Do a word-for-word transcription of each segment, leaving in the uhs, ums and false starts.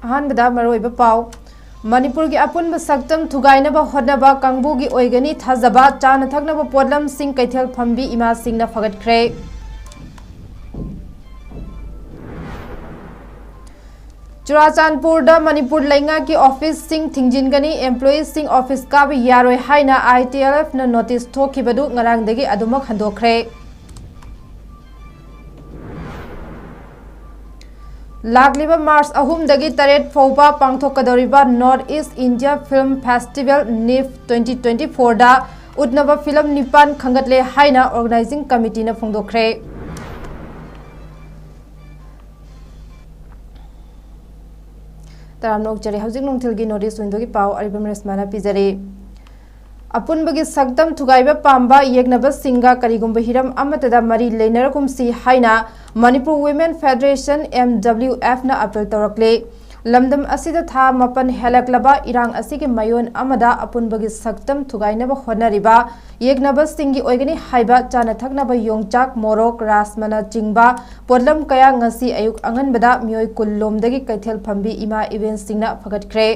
ꯑꯍꯥꯟꯕꯗ ꯃꯔꯨꯑꯣꯏꯕ ꯄꯥꯎ꯫ ꯃꯅꯤꯄꯨꯔꯒꯤ ꯑꯄꯨꯟꯕ ꯁꯛꯇꯝ ꯊꯨꯒꯥꯏꯅꯕ ꯍꯣꯠꯅꯕ ꯀꯥꯡꯕꯨꯒꯤ ꯑꯣꯏꯒꯅꯤ ꯊꯥꯖꯕ꯫ ꯆꯥꯅ ꯊꯛꯅꯕ ꯄꯣꯠꯂꯝꯁꯤꯡ ꯀꯩꯊꯦꯜ ꯐꯝꯕꯤ ꯏꯃꯥꯁꯤꯡꯅ ꯐꯒꯠꯈ꯭ꯔꯦ꯫ ꯆꯨꯔꯥꯆꯥꯟꯄꯨꯔꯗ ꯃꯅꯤꯄꯨꯔ ꯂꯩꯉꯥꯛꯀꯤ ꯑꯣꯐꯤꯁꯁꯤꯡ ꯊꯤꯡꯖꯤꯟꯒꯅꯤ꯫ ꯑꯦꯝꯄ꯭ꯂꯣꯌꯤꯁꯁꯤꯡ ꯑꯣꯐꯤꯁ ꯀꯥꯕ ꯌꯥꯔꯣꯏ ꯍꯥꯏꯅ ITLFꯅ ꯅꯣꯇꯤꯁ ꯊꯣꯛꯈꯤꯕꯗꯨ ꯉꯔꯥꯡꯗꯒꯤ ꯑꯗꯨꯃꯛ ꯍꯟꯗꯣꯛꯈ꯭ꯔꯦ꯫ ꯂꯥꯛꯂꯤꯕ ꯃꯥꯔꯆ ꯑꯍꯨꯝꯗꯒꯤ ꯇꯔꯦꯠ ꯐꯥꯎꯕ ꯄꯥꯡꯊꯣꯛꯀꯗꯧꯔꯤꯕ North East India Film Festival, NIFF, twenty twenty fourꯗ ꯎꯠꯅꯕ ꯐꯤꯂꯝ ꯅꯤꯄꯥꯟ ꯈꯟꯒꯠꯂꯦ ꯍꯥꯏꯅ ꯑꯣꯔꯒꯅꯥꯏꯖꯤꯡ ꯀꯃꯤꯇꯤꯅ ꯐꯣꯡꯗꯣꯛꯈ꯭ꯔꯦ꯫ ꯇꯔꯥꯝꯅ ꯑꯣꯛꯆꯔꯤ꯫ ꯍꯧꯖꯤꯛ ꯅꯨꯡꯊꯤꯜꯒꯤ North East Windowꯒꯤ ꯄꯥꯎ ꯑꯔꯤꯕꯝ ꯔꯦꯁꯃꯥꯅ ꯄꯤꯖꯔꯤ꯫ ꯑꯄꯨꯟꯕꯒꯤ ꯁꯛꯇꯝ ꯊꯨꯒꯥꯏꯕ ꯄꯥꯝꯕ ꯌꯦꯛꯅꯕꯁꯤꯡꯒ ꯀꯔꯤꯒꯨꯝꯕ ꯍꯤꯔꯝ ꯑꯃꯠꯇꯗ ꯃꯔꯤ ꯂꯩꯅꯔꯒꯨꯝꯁꯤ ꯍꯥꯏꯅ Manipur Women Federation, MWFꯅ ꯑꯄꯤꯜ ꯇꯧꯔꯛꯂꯦ꯫ ꯂꯝꯗꯝ ꯑꯁꯤꯗ ꯊꯥ ꯃꯥꯄꯟ ꯍꯦꯜꯂꯛꯂꯕ ꯏꯔꯥꯡ ꯑꯁꯤꯒꯤ ꯃꯥꯌꯣꯟ ꯑꯃꯗ ꯑꯄꯨꯟꯕꯒꯤ ꯁꯛꯇꯝ ꯊꯨꯒꯥꯏꯅꯕ ꯍꯣꯠꯅꯔꯤꯕ ꯌꯦꯛꯅꯕꯁꯤꯡꯒꯤ ꯑꯣꯏꯒꯅꯤ ꯍꯥꯏꯕ ꯆꯥꯅ ꯊꯛꯅꯕ ꯌꯣꯡꯆꯥꯛ, ꯃꯣꯔꯣꯛ, ꯔꯥꯁꯃꯅꯆꯤꯡꯕ ꯄꯣꯠꯂꯝ ꯀꯌꯥ ꯉꯁꯤ ꯑꯌꯨꯛ ꯑꯉꯟꯕꯗ ꯃꯤꯑꯣꯏ ꯀꯨꯟ ꯂꯣꯝꯗꯒꯤ ꯀꯩꯊꯦꯜ ꯐꯝꯕꯤ ꯏꯃꯥ ꯏꯕꯦꯟꯁꯤꯡꯅ ꯐꯒꯠꯈ꯭ꯔꯦ꯫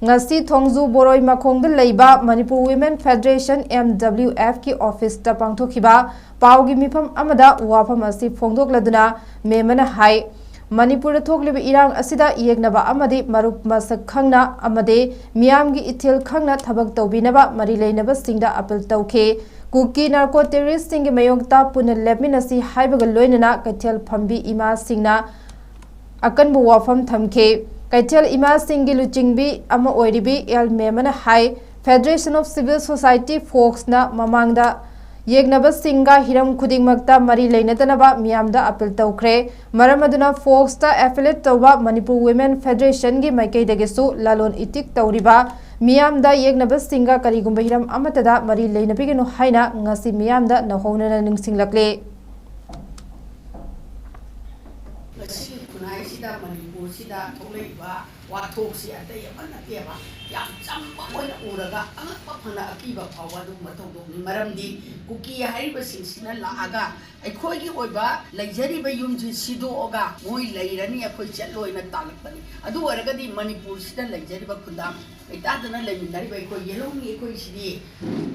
ꯉꯁꯤ ꯊꯣꯡꯖꯨ ꯕꯣꯔꯣꯏ ꯃꯈꯣꯡꯗ ꯂꯩꯕ Manipur Women Federation, MWFꯀꯤ ꯑꯣꯐꯤꯁꯇ ꯄꯥꯡꯊꯣꯛꯈꯤꯕ ꯄꯥꯎꯒꯤ ꯃꯤꯐꯝ ꯑꯃꯗ ꯋꯥꯐꯝ ꯑꯁꯤ ꯐꯣꯡꯗꯣꯛꯂꯗꯨꯅ ꯃꯦꯝ ꯑꯃꯅ ꯍꯥꯏ, ꯃꯅꯤꯄꯨꯔꯗ ꯊꯣꯛꯂꯤꯕ ꯏꯔꯥꯡ ꯑꯁꯤꯗ ꯌꯦꯛꯅꯕ ꯑꯃꯗꯤ ꯃꯔꯨꯞ ꯃꯁꯛ ꯈꯪꯅ ꯑꯃꯗꯤ ꯃꯤꯌꯥꯝꯒꯤ ꯏꯊꯤꯜ ꯈꯪꯅ ꯊꯕꯛ ꯇꯧꯕꯤꯅꯕ ꯃꯔꯤ ꯂꯩꯅꯕꯁꯤꯡꯗ ꯑꯄꯤꯜ ꯇꯧꯈꯤ꯫ ꯀꯨꯀꯤ ꯅꯥꯔꯀꯣ ꯇꯦꯔꯣꯔꯤꯁ꯭ꯠꯁꯤꯡꯒꯤ ꯃꯥꯌꯣꯛꯇ ꯄꯨꯟꯅ ꯂꯦꯞꯃꯤꯟꯅꯁꯤ ꯍꯥꯏꯕꯒ ꯂꯣꯏꯅꯅ ꯀꯩꯊꯦꯜ ꯐꯝꯕꯤ ꯏꯃꯥꯁꯤꯡꯅ ꯑꯀꯟꯕ ꯋꯥꯐꯝ ꯊꯝꯈꯤ꯫ ꯀꯩꯊꯦꯜ ꯏꯃꯥꯁꯤꯡꯒꯤ ꯂꯨꯆꯤꯡꯕꯤ ꯑꯃ ꯑꯣꯏꯔꯤꯕꯤ ꯑꯦꯜ ꯃꯦꯃꯅ ꯍꯥꯏ, Federation of Civil Society, FOCSꯅ ꯃꯃꯥꯡꯗ ꯌꯦꯛꯅꯕꯁꯤꯡꯒ ꯍꯤꯔꯝ ꯈꯨꯗꯤꯡꯃꯛꯇ ꯃꯔꯤ ꯂꯩꯅꯗꯅꯕ ꯃꯤꯌꯥꯝꯗ ꯑꯄꯤꯜ ꯇꯧꯈ꯭ꯔꯦ꯫ ꯃꯔꯝ ꯑꯗꯨꯅ FOCSꯇ affiliate ꯇꯧꯕ Manipur Women Federationꯒꯤ ꯃꯥꯏꯀꯩꯗꯒꯤꯁꯨ ꯂꯂꯣꯟ ꯏꯇꯤꯛ ꯇꯧꯔꯤꯕ ꯃꯤꯌꯥꯝꯗ ꯌꯦꯛꯅꯕꯁꯤꯡꯒ ꯀꯔꯤꯒꯨꯝꯕ ꯍꯤꯔꯝ ꯑꯃꯠꯇꯗ ꯃꯔꯤ ꯂꯩꯅꯕꯤꯒꯅꯨ ꯍꯥꯏꯅ ꯉꯁꯤ ꯃꯤꯌꯥꯝꯗ ꯅꯧꯍꯧꯅꯅ ꯅꯤꯡꯁꯤꯡꯂꯛꯂꯤ꯫ ꯉꯁꯤꯒꯤ ꯈꯨꯟꯅꯥꯏꯁꯤꯗ, ꯃꯅꯤꯄꯨꯔꯁꯤꯗ ꯊꯣꯛꯂꯛꯏꯕ ꯋꯥꯊꯣꯛꯁꯤ ꯑꯇꯩ ꯑꯃ ꯅꯠꯇꯦꯕ, ꯌꯥꯝ ꯆꯝꯕ ꯑꯣꯏꯅ ꯎꯔꯒ ꯑꯉꯛꯄ ꯐꯪꯅ ꯑꯀꯤꯕ ꯐꯥꯎꯕ ꯑꯗꯨꯒꯨꯝꯕ ꯊꯧꯗꯣꯛꯅꯤ꯫ ꯃꯔꯝꯗꯤ ꯀꯨꯀꯤ ꯍꯥꯏꯔꯤꯕꯁꯤꯡꯁꯤꯅ ꯂꯥꯛꯑꯒ ꯑꯩꯈꯣꯏꯒꯤ ꯑꯣꯏꯕ ꯂꯩꯖꯔꯤꯕ ꯌꯨꯝꯁꯤ ꯁꯤꯗꯣꯛꯑꯒ ꯃꯣꯏ ꯂꯩꯔꯅꯤ, ꯑꯩꯈꯣꯏ ꯆꯠꯂꯣꯏꯅ ꯇꯥꯜꯂꯛꯄꯅꯤ꯫ ꯑꯗꯨ ꯑꯣꯏꯔꯒꯗꯤ ꯃꯅꯤꯄꯨꯔꯁꯤꯗ ꯂꯩꯖꯔꯤꯕ ꯈꯨꯟꯗꯥ ꯂꯩꯇꯥꯗꯅ ꯂꯩꯃꯤꯟꯅꯔꯤꯕ ꯑꯩꯈꯣꯏ ꯌꯦꯜꯍꯧꯃꯤ ꯑꯩꯈꯣꯏꯁꯤꯗꯤ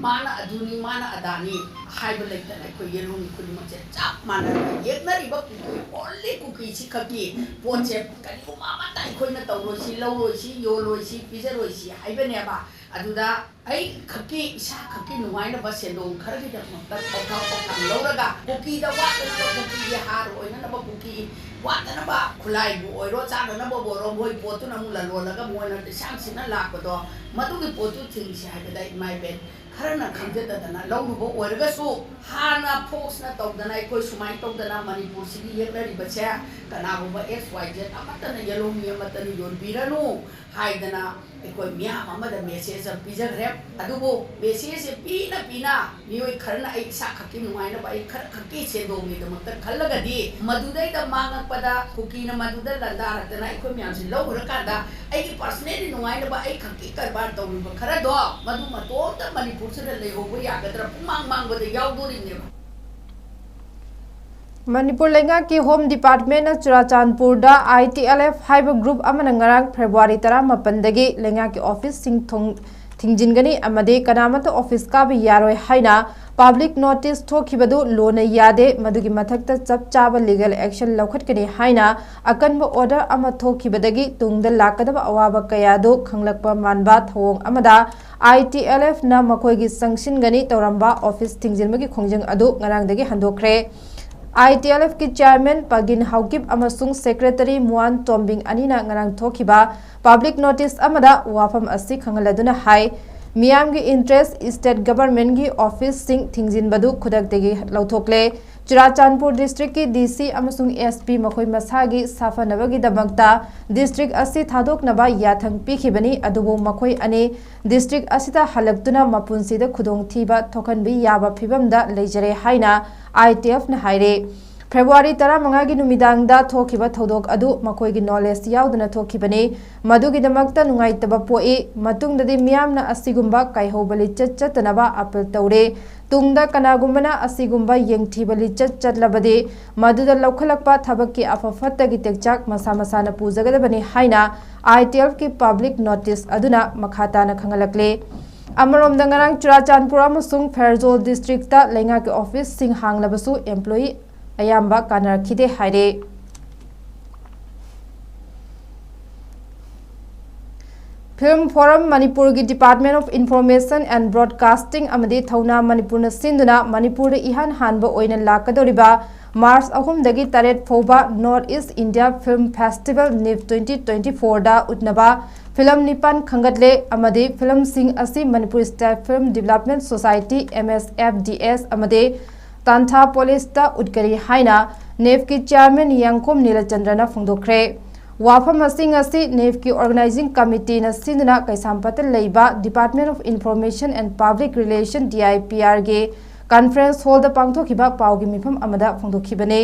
ꯃꯥꯅ ꯑꯗꯨꯅꯤ, ꯃꯥꯅ ꯑꯗꯥꯅꯤ ꯍꯥꯏꯕ ꯂꯩꯇꯅ ꯑꯩꯈꯣꯏ ꯌꯦꯜꯍꯧꯃꯤ ꯈꯨꯗꯤꯡꯃꯛꯁꯦ ꯆꯞ ꯃꯥꯟꯅꯅ ꯌꯦꯛꯅꯔꯤꯕ ꯀꯨꯀꯤ, only ꯀꯨꯀꯤꯁꯤ ꯈꯛꯀꯤ ꯄꯣꯠꯁꯦ ꯀꯔꯤꯒꯨꯝꯕ ꯑꯃꯠꯇ ꯑꯩꯈꯣꯏꯅ ꯇꯧꯔꯣꯏꯁꯤ, ꯂꯧꯔꯣꯏꯁꯤ, ꯌꯣꯜꯂꯣꯏꯁꯤ, ꯄꯤꯖꯔꯣꯏꯁꯤ ꯍꯥꯏꯕꯅꯦꯕ꯫ ꯑꯗꯨꯗ ꯑꯩ ꯈꯛꯀꯤ, ꯏꯁꯥ ꯈꯛꯀꯤ ꯅꯨꯡꯉꯥꯏꯅꯕ ꯁꯦꯟꯗꯣꯡ ꯈꯔꯒꯤꯗꯃꯛꯇ ꯄꯣꯊꯥ ꯄꯣꯊꯥ ꯂꯧꯔꯒ ꯀꯨꯀꯤꯗ ꯋꯥꯠꯇꯅꯕ, ꯀꯨꯀꯤꯒꯤ ꯍꯥꯔ ꯑꯣꯏꯅꯅꯕ, ꯀꯨꯀꯤ ꯋꯥꯠꯇꯅꯕ ꯈꯨꯠꯂꯥꯏꯕꯨ ꯑꯣꯏꯔꯣ, ꯆꯥꯅꯅꯕꯕꯨ ꯑꯣꯏꯔꯣ, ꯃꯣꯏ ꯄꯣꯠꯇꯨꯅ ꯑꯃꯨꯛ ꯂꯂꯣꯜꯂꯒ ꯃꯣꯏꯅ ꯂꯤꯁꯥꯡ ꯁꯤꯠꯅ ꯂꯥꯛꯄꯗꯣ, ꯃꯗꯨꯒꯤ ꯄꯣꯠꯇꯨ ꯊꯤꯡꯁꯤ ꯍꯥꯏꯕꯗ ꯏꯃꯥ ꯏꯕꯦꯟ ꯈꯔꯅ ꯈꯪꯖꯗꯗꯅ ꯂꯧꯔꯨꯕ ꯑꯣꯏꯔꯒꯁꯨ, ꯍꯥꯟꯅ ꯐꯣꯔꯁꯅ ꯇꯧꯗꯅ ꯑꯩꯈꯣꯏ ꯁꯨꯃꯥꯏꯅ ꯇꯧꯗꯅ ꯃꯅꯤꯄꯨꯔꯁꯤꯒꯤ ꯌꯦꯛꯅꯔꯤꯕꯁꯦ ꯀꯅꯥꯒꯨꯝꯕ X Y Z ꯑꯃꯠꯇꯅ, ꯌꯦꯜꯍꯧꯃꯤ ꯑꯃꯠꯇꯅ ꯌꯣꯟꯕꯤꯔꯅꯨ ꯍꯥꯏꯗꯅ ꯑꯩꯈꯣꯏ ꯃꯤꯌꯥꯝ ꯑꯃꯗ ꯃꯦꯁꯦꯖ ꯑꯃ ꯄꯤꯖꯈ꯭ꯔꯦ꯫ ꯑꯗꯨꯕꯨ ꯃꯦꯁꯦꯖꯁꯦ ꯄꯤꯅ ꯄꯤꯅ ꯃꯤꯑꯣꯏ ꯈꯔꯅ ꯑꯩ ꯏꯁꯥ ꯈꯛꯀꯤ ꯅꯨꯡꯉꯥꯏꯅꯕ, ꯑꯩ ꯈꯔ ꯈꯛꯀꯤ ꯁꯦꯟꯗꯣꯡꯒꯤꯗꯃꯛꯇ ꯈꯜꯂꯒꯗꯤ, ꯃꯗꯨꯗꯩꯗ ꯃꯥꯡꯉꯛꯄꯗ ꯀꯨꯀꯤꯅ ꯃꯗꯨꯗ ꯂꯥꯟꯗꯥꯔꯛꯇꯅ ꯑꯩꯈꯣꯏ ꯃꯌꯥꯝꯁꯦ ꯂꯧꯈ꯭ꯔꯀꯥꯟꯗ ꯑꯩꯒꯤ ꯄꯔꯁꯅꯦꯜꯂꯤ ꯅꯨꯡꯉꯥꯏꯅꯕ, ꯑꯩ ꯈꯛꯀꯤ ꯀꯔꯕꯥꯔ ꯇꯧꯔꯤꯕ ꯈꯔꯗꯣ ꯃꯗꯨ ꯃꯇꯣꯝꯇ ꯃꯅꯤꯄꯨꯔꯁꯤꯗ ꯂꯩꯍꯧꯕ ꯌꯥꯒꯗ꯭ꯔꯥ? ꯄꯨꯡꯃꯥꯡ ꯃꯥꯡꯕꯗ ꯌꯥꯎꯗꯣꯔꯤꯕꯅꯦꯕ꯫ ꯃꯅꯤꯄꯨꯔ ꯂꯩꯉꯥꯛꯀꯤ ꯍꯣꯝ ꯗꯤꯄꯥꯔꯠꯃꯦꯟꯅ ꯆꯨꯔꯥꯆꯥꯟꯄꯨꯔꯗ I T L F ꯍꯥꯏꯕ ꯒ꯭ꯔꯨꯞ ꯑꯃꯅ ꯉꯔꯥꯡ ꯐꯦꯕ꯭ꯔꯨꯋꯥꯔꯤ ꯇꯔꯥꯃꯥꯄꯟꯗꯒꯤ ꯂꯩꯉꯥꯛꯀꯤ ꯑꯣꯐꯤꯁꯁꯤꯡ ꯊꯣꯡ ꯊꯤꯡꯖꯤꯟꯒꯅꯤ ꯑꯃꯗꯤ ꯀꯅꯥꯃꯠꯇ ꯑꯣꯐꯤꯁ ꯀꯥꯕ ꯌꯥꯔꯣꯏ ꯍꯥꯏꯅ ꯄꯕ꯭ꯂꯤꯛ ꯅꯣꯇꯤꯁ ꯊꯣꯛꯈꯤꯕꯗꯨ ꯂꯣꯟꯅ ꯌꯥꯗꯦ꯫ ꯃꯗꯨꯒꯤ ꯃꯊꯛꯇ ꯆꯞ ꯆꯥꯕ ꯂꯤꯒꯦꯜ ꯑꯦꯛꯁꯟ ꯂꯧꯈꯠꯀꯅꯤ ꯍꯥꯏꯅ ꯑꯀꯟꯕ ꯑꯣꯔꯗꯔ ꯑꯃ ꯊꯣꯛꯈꯤꯕꯗꯒꯤ ꯇꯨꯡꯗ ꯂꯥꯛꯀꯗꯕ ꯑꯋꯥꯕ ꯀꯌꯥꯗꯨ ꯈꯪꯂꯛꯄ ꯃꯥꯟꯕ ꯊꯧꯑꯣꯡ ꯑꯃꯗ I T L F ꯅ ꯃꯈꯣꯏꯒꯤ ꯆꯪꯁꯤꯟꯒꯅꯤ ꯇꯧꯔꯝꯕ ꯑꯣꯐꯤꯁ ꯊꯤꯡꯖꯤꯟꯕꯒꯤ ꯈꯣꯡꯖꯪ ꯑꯗꯨ ꯉꯔꯥꯡꯗꯒꯤ ꯍꯟꯗꯣꯛꯈ꯭ꯔꯦ꯫ I T L F ꯀꯤ ꯆꯤꯌꯔꯃꯦꯟ ꯄꯒꯤꯟ ꯍꯥꯎꯀꯤꯞ ꯑꯃꯁꯨꯡ ꯁꯦꯀ꯭ꯔꯦꯇꯔꯤ ꯃꯨꯑꯥꯟ ꯇꯣꯝꯕꯤꯡ ꯑꯅꯤꯅ ꯉꯔꯥꯡ ꯊꯣꯛꯈꯤꯕ ꯄꯕ꯭ꯂꯤꯛ ꯅꯣꯇꯤꯁ ꯑꯃꯗ ꯋꯥꯐꯝ ꯑꯁꯤ ꯈꯪꯍꯜꯂꯗꯨꯅ ꯍꯥꯏ, ꯃꯤꯌꯥꯝꯒꯤ ꯏꯟꯇꯔꯦꯁ, ꯁ꯭ꯇꯦꯠ ꯒꯚꯔꯟꯃꯦꯟꯠꯀꯤ ꯑꯣꯐꯤꯁꯁꯤꯡ ꯊꯤꯡꯖꯤꯟꯕꯗꯨ ꯈꯨꯗꯛꯇꯒꯤ ꯂꯧꯊꯣꯛꯂꯦ꯫ ꯆꯨꯔꯥꯆꯥꯟꯄꯨꯔ ꯗꯤꯁꯇ꯭ꯔꯤꯛꯀꯤ D C ꯑꯃꯁꯨꯡ S P ꯃꯈꯣꯏ ꯃꯁꯥꯒꯤ ꯁꯥꯐꯅꯕꯒꯤꯗꯃꯛꯇ ꯗꯤꯁꯇ꯭ꯔꯤꯛ ꯑꯁꯤ ꯊꯥꯗꯣꯛꯅꯕ ꯌꯥꯊꯪ ꯄꯤꯈꯤꯕꯅꯤ, ꯑꯗꯨꯕꯨ ꯃꯈꯣꯏ ꯑꯅꯤ ꯗꯤꯁꯇ꯭ꯔꯤꯛ ꯑꯁꯤꯗ ꯍꯜꯂꯛꯇꯨꯅ ꯃꯄꯨꯟꯁꯤꯗ ꯈꯨꯗꯣꯡꯊꯤꯕ ꯊꯣꯛꯍꯟꯕ ꯌꯥꯕ ꯐꯤꯚꯝꯗ ꯂꯩꯖꯔꯦ ꯍꯥꯏꯅ I T F ꯅ ꯍꯥꯏꯔꯦ꯫ ꯐꯦꯕ꯭ꯔꯨꯋꯥꯔꯤ ꯇꯔꯥꯃꯉꯥꯒꯤ ꯅꯨꯃꯤꯗꯥꯡꯗ ꯊꯣꯛꯈꯤꯕ ꯊꯧꯗꯣꯛ ꯑꯗꯨ ꯃꯈꯣꯏꯒꯤ ꯅꯣꯂꯦꯖ ꯌꯥꯎꯗꯅ ꯊꯣꯛꯈꯤꯕꯅꯤ꯫ ꯃꯗꯨꯒꯤꯗꯃꯛꯇ ꯅꯨꯡꯉꯥꯏꯇꯕ ꯄꯣꯛꯏ꯫ ꯃꯇꯨꯡꯗꯗꯤ ꯃꯤꯌꯥꯝꯅ ꯑꯁꯤꯒꯨꯝꯕ ꯀꯥꯏꯍꯧꯕ ꯂꯤꯆꯠ ꯆꯠꯇꯅꯕ ꯑꯄꯤꯜ ꯇꯧꯔꯦ꯫ ꯇꯨꯡꯗ ꯀꯅꯥꯒꯨꯝꯕꯅ ꯑꯁꯤꯒꯨꯝꯕ ꯌꯦꯡꯊꯤꯕ ꯂꯤꯆꯠ ꯆꯠꯂꯕꯗꯤ ꯃꯗꯨꯗ ꯂꯧꯈꯠꯂꯛꯄ ꯊꯕꯛꯀꯤ ꯑꯐ ꯐꯠꯇꯒꯤ ꯇꯦꯛꯆꯥꯛ ꯃꯁꯥ ꯃꯁꯥꯅ ꯄꯨꯖꯒꯗꯕꯅꯤ ꯍꯥꯏꯅ ITLꯒꯤ ꯄꯕ꯭ꯂꯤꯛ ꯅꯣꯇꯤꯁ ꯑꯗꯨꯅ ꯃꯈꯥ ꯇꯥꯅ ꯈꯪꯍꯜꯂꯛꯂꯦ꯫ ꯑꯃꯔꯣꯝꯗ ꯉꯔꯥꯡ ꯆꯨꯔꯥꯆꯥꯟꯄꯨꯔ ꯑꯃꯁꯨꯡ ꯐꯦꯔꯖꯣꯜ ꯗꯤꯁꯇ꯭ꯔꯤꯛꯇ ꯂꯩꯉꯥꯛꯀꯤ ꯑꯣꯐꯤꯁꯁꯤꯡ ꯍꯥꯡꯂꯕꯁꯨ ꯑꯦꯝꯄ꯭ꯂꯣꯌꯤ ꯑꯌꯥꯝꯕ ꯀꯥꯟꯅꯔꯛꯈꯤꯗꯦ ꯍꯥꯏꯔꯦ꯫ Film Forum ꯃꯅꯤꯄꯨꯔꯒꯤ Department of Information and Broadcasting ꯑꯃꯗꯤ ꯊꯧꯅꯥ ꯃꯅꯤꯄꯨꯔꯅ ꯁꯤꯟꯗꯨꯅ ꯃꯅꯤꯄꯨꯔꯗ ꯏꯍꯥꯟ ꯍꯥꯟꯕ ꯑꯣꯏꯅ ꯂꯥꯛꯀꯗꯧꯔꯤꯕ ꯃꯥꯔꯆ ꯑꯍꯨꯝꯗꯒꯤ ꯇꯔꯦꯠ ꯐꯥꯎꯕ North East India Film Festival NIFF twenty twenty-fourꯗ ꯎꯠꯅꯕ ꯐꯤꯂꯝ ꯅꯤꯄꯥꯟ ꯈꯟꯒꯠꯂꯦ ꯑꯃꯗꯤ ꯐꯤꯂꯝꯁꯤꯡ ꯑꯁꯤ Manipur State Film Development Society, MSFDS, ꯑꯃꯗꯤ ꯇꯥꯟꯊꯥ ꯄꯣꯂꯤꯁꯇ ꯎꯠꯀꯅꯤ ꯍꯥꯏꯅ NIFFꯀꯤ chairman ꯌꯥꯡꯈꯣꯝ ꯅꯤꯂꯆꯟꯗ꯭ꯔꯅ ꯐꯣꯡꯗꯣꯛꯈ꯭ꯔꯦ꯫ ꯋꯥꯐꯝ ꯑꯁꯤ ꯉꯁꯤ NIFFꯀꯤ organizing committeeꯅ ꯁꯤꯟꯗꯨꯅ ꯀꯩꯁꯥꯝꯄꯥꯠꯇ ꯂꯩꯕ Department of Information and Public Relation, DIPRꯒꯤ conference hallꯗ ꯄꯥꯡꯊꯣꯛꯈꯤꯕ ꯄꯥꯎꯒꯤ ꯃꯤꯐꯝ ꯑꯃꯗ ꯐꯣꯡꯗꯣꯛꯈꯤꯕꯅꯤ꯫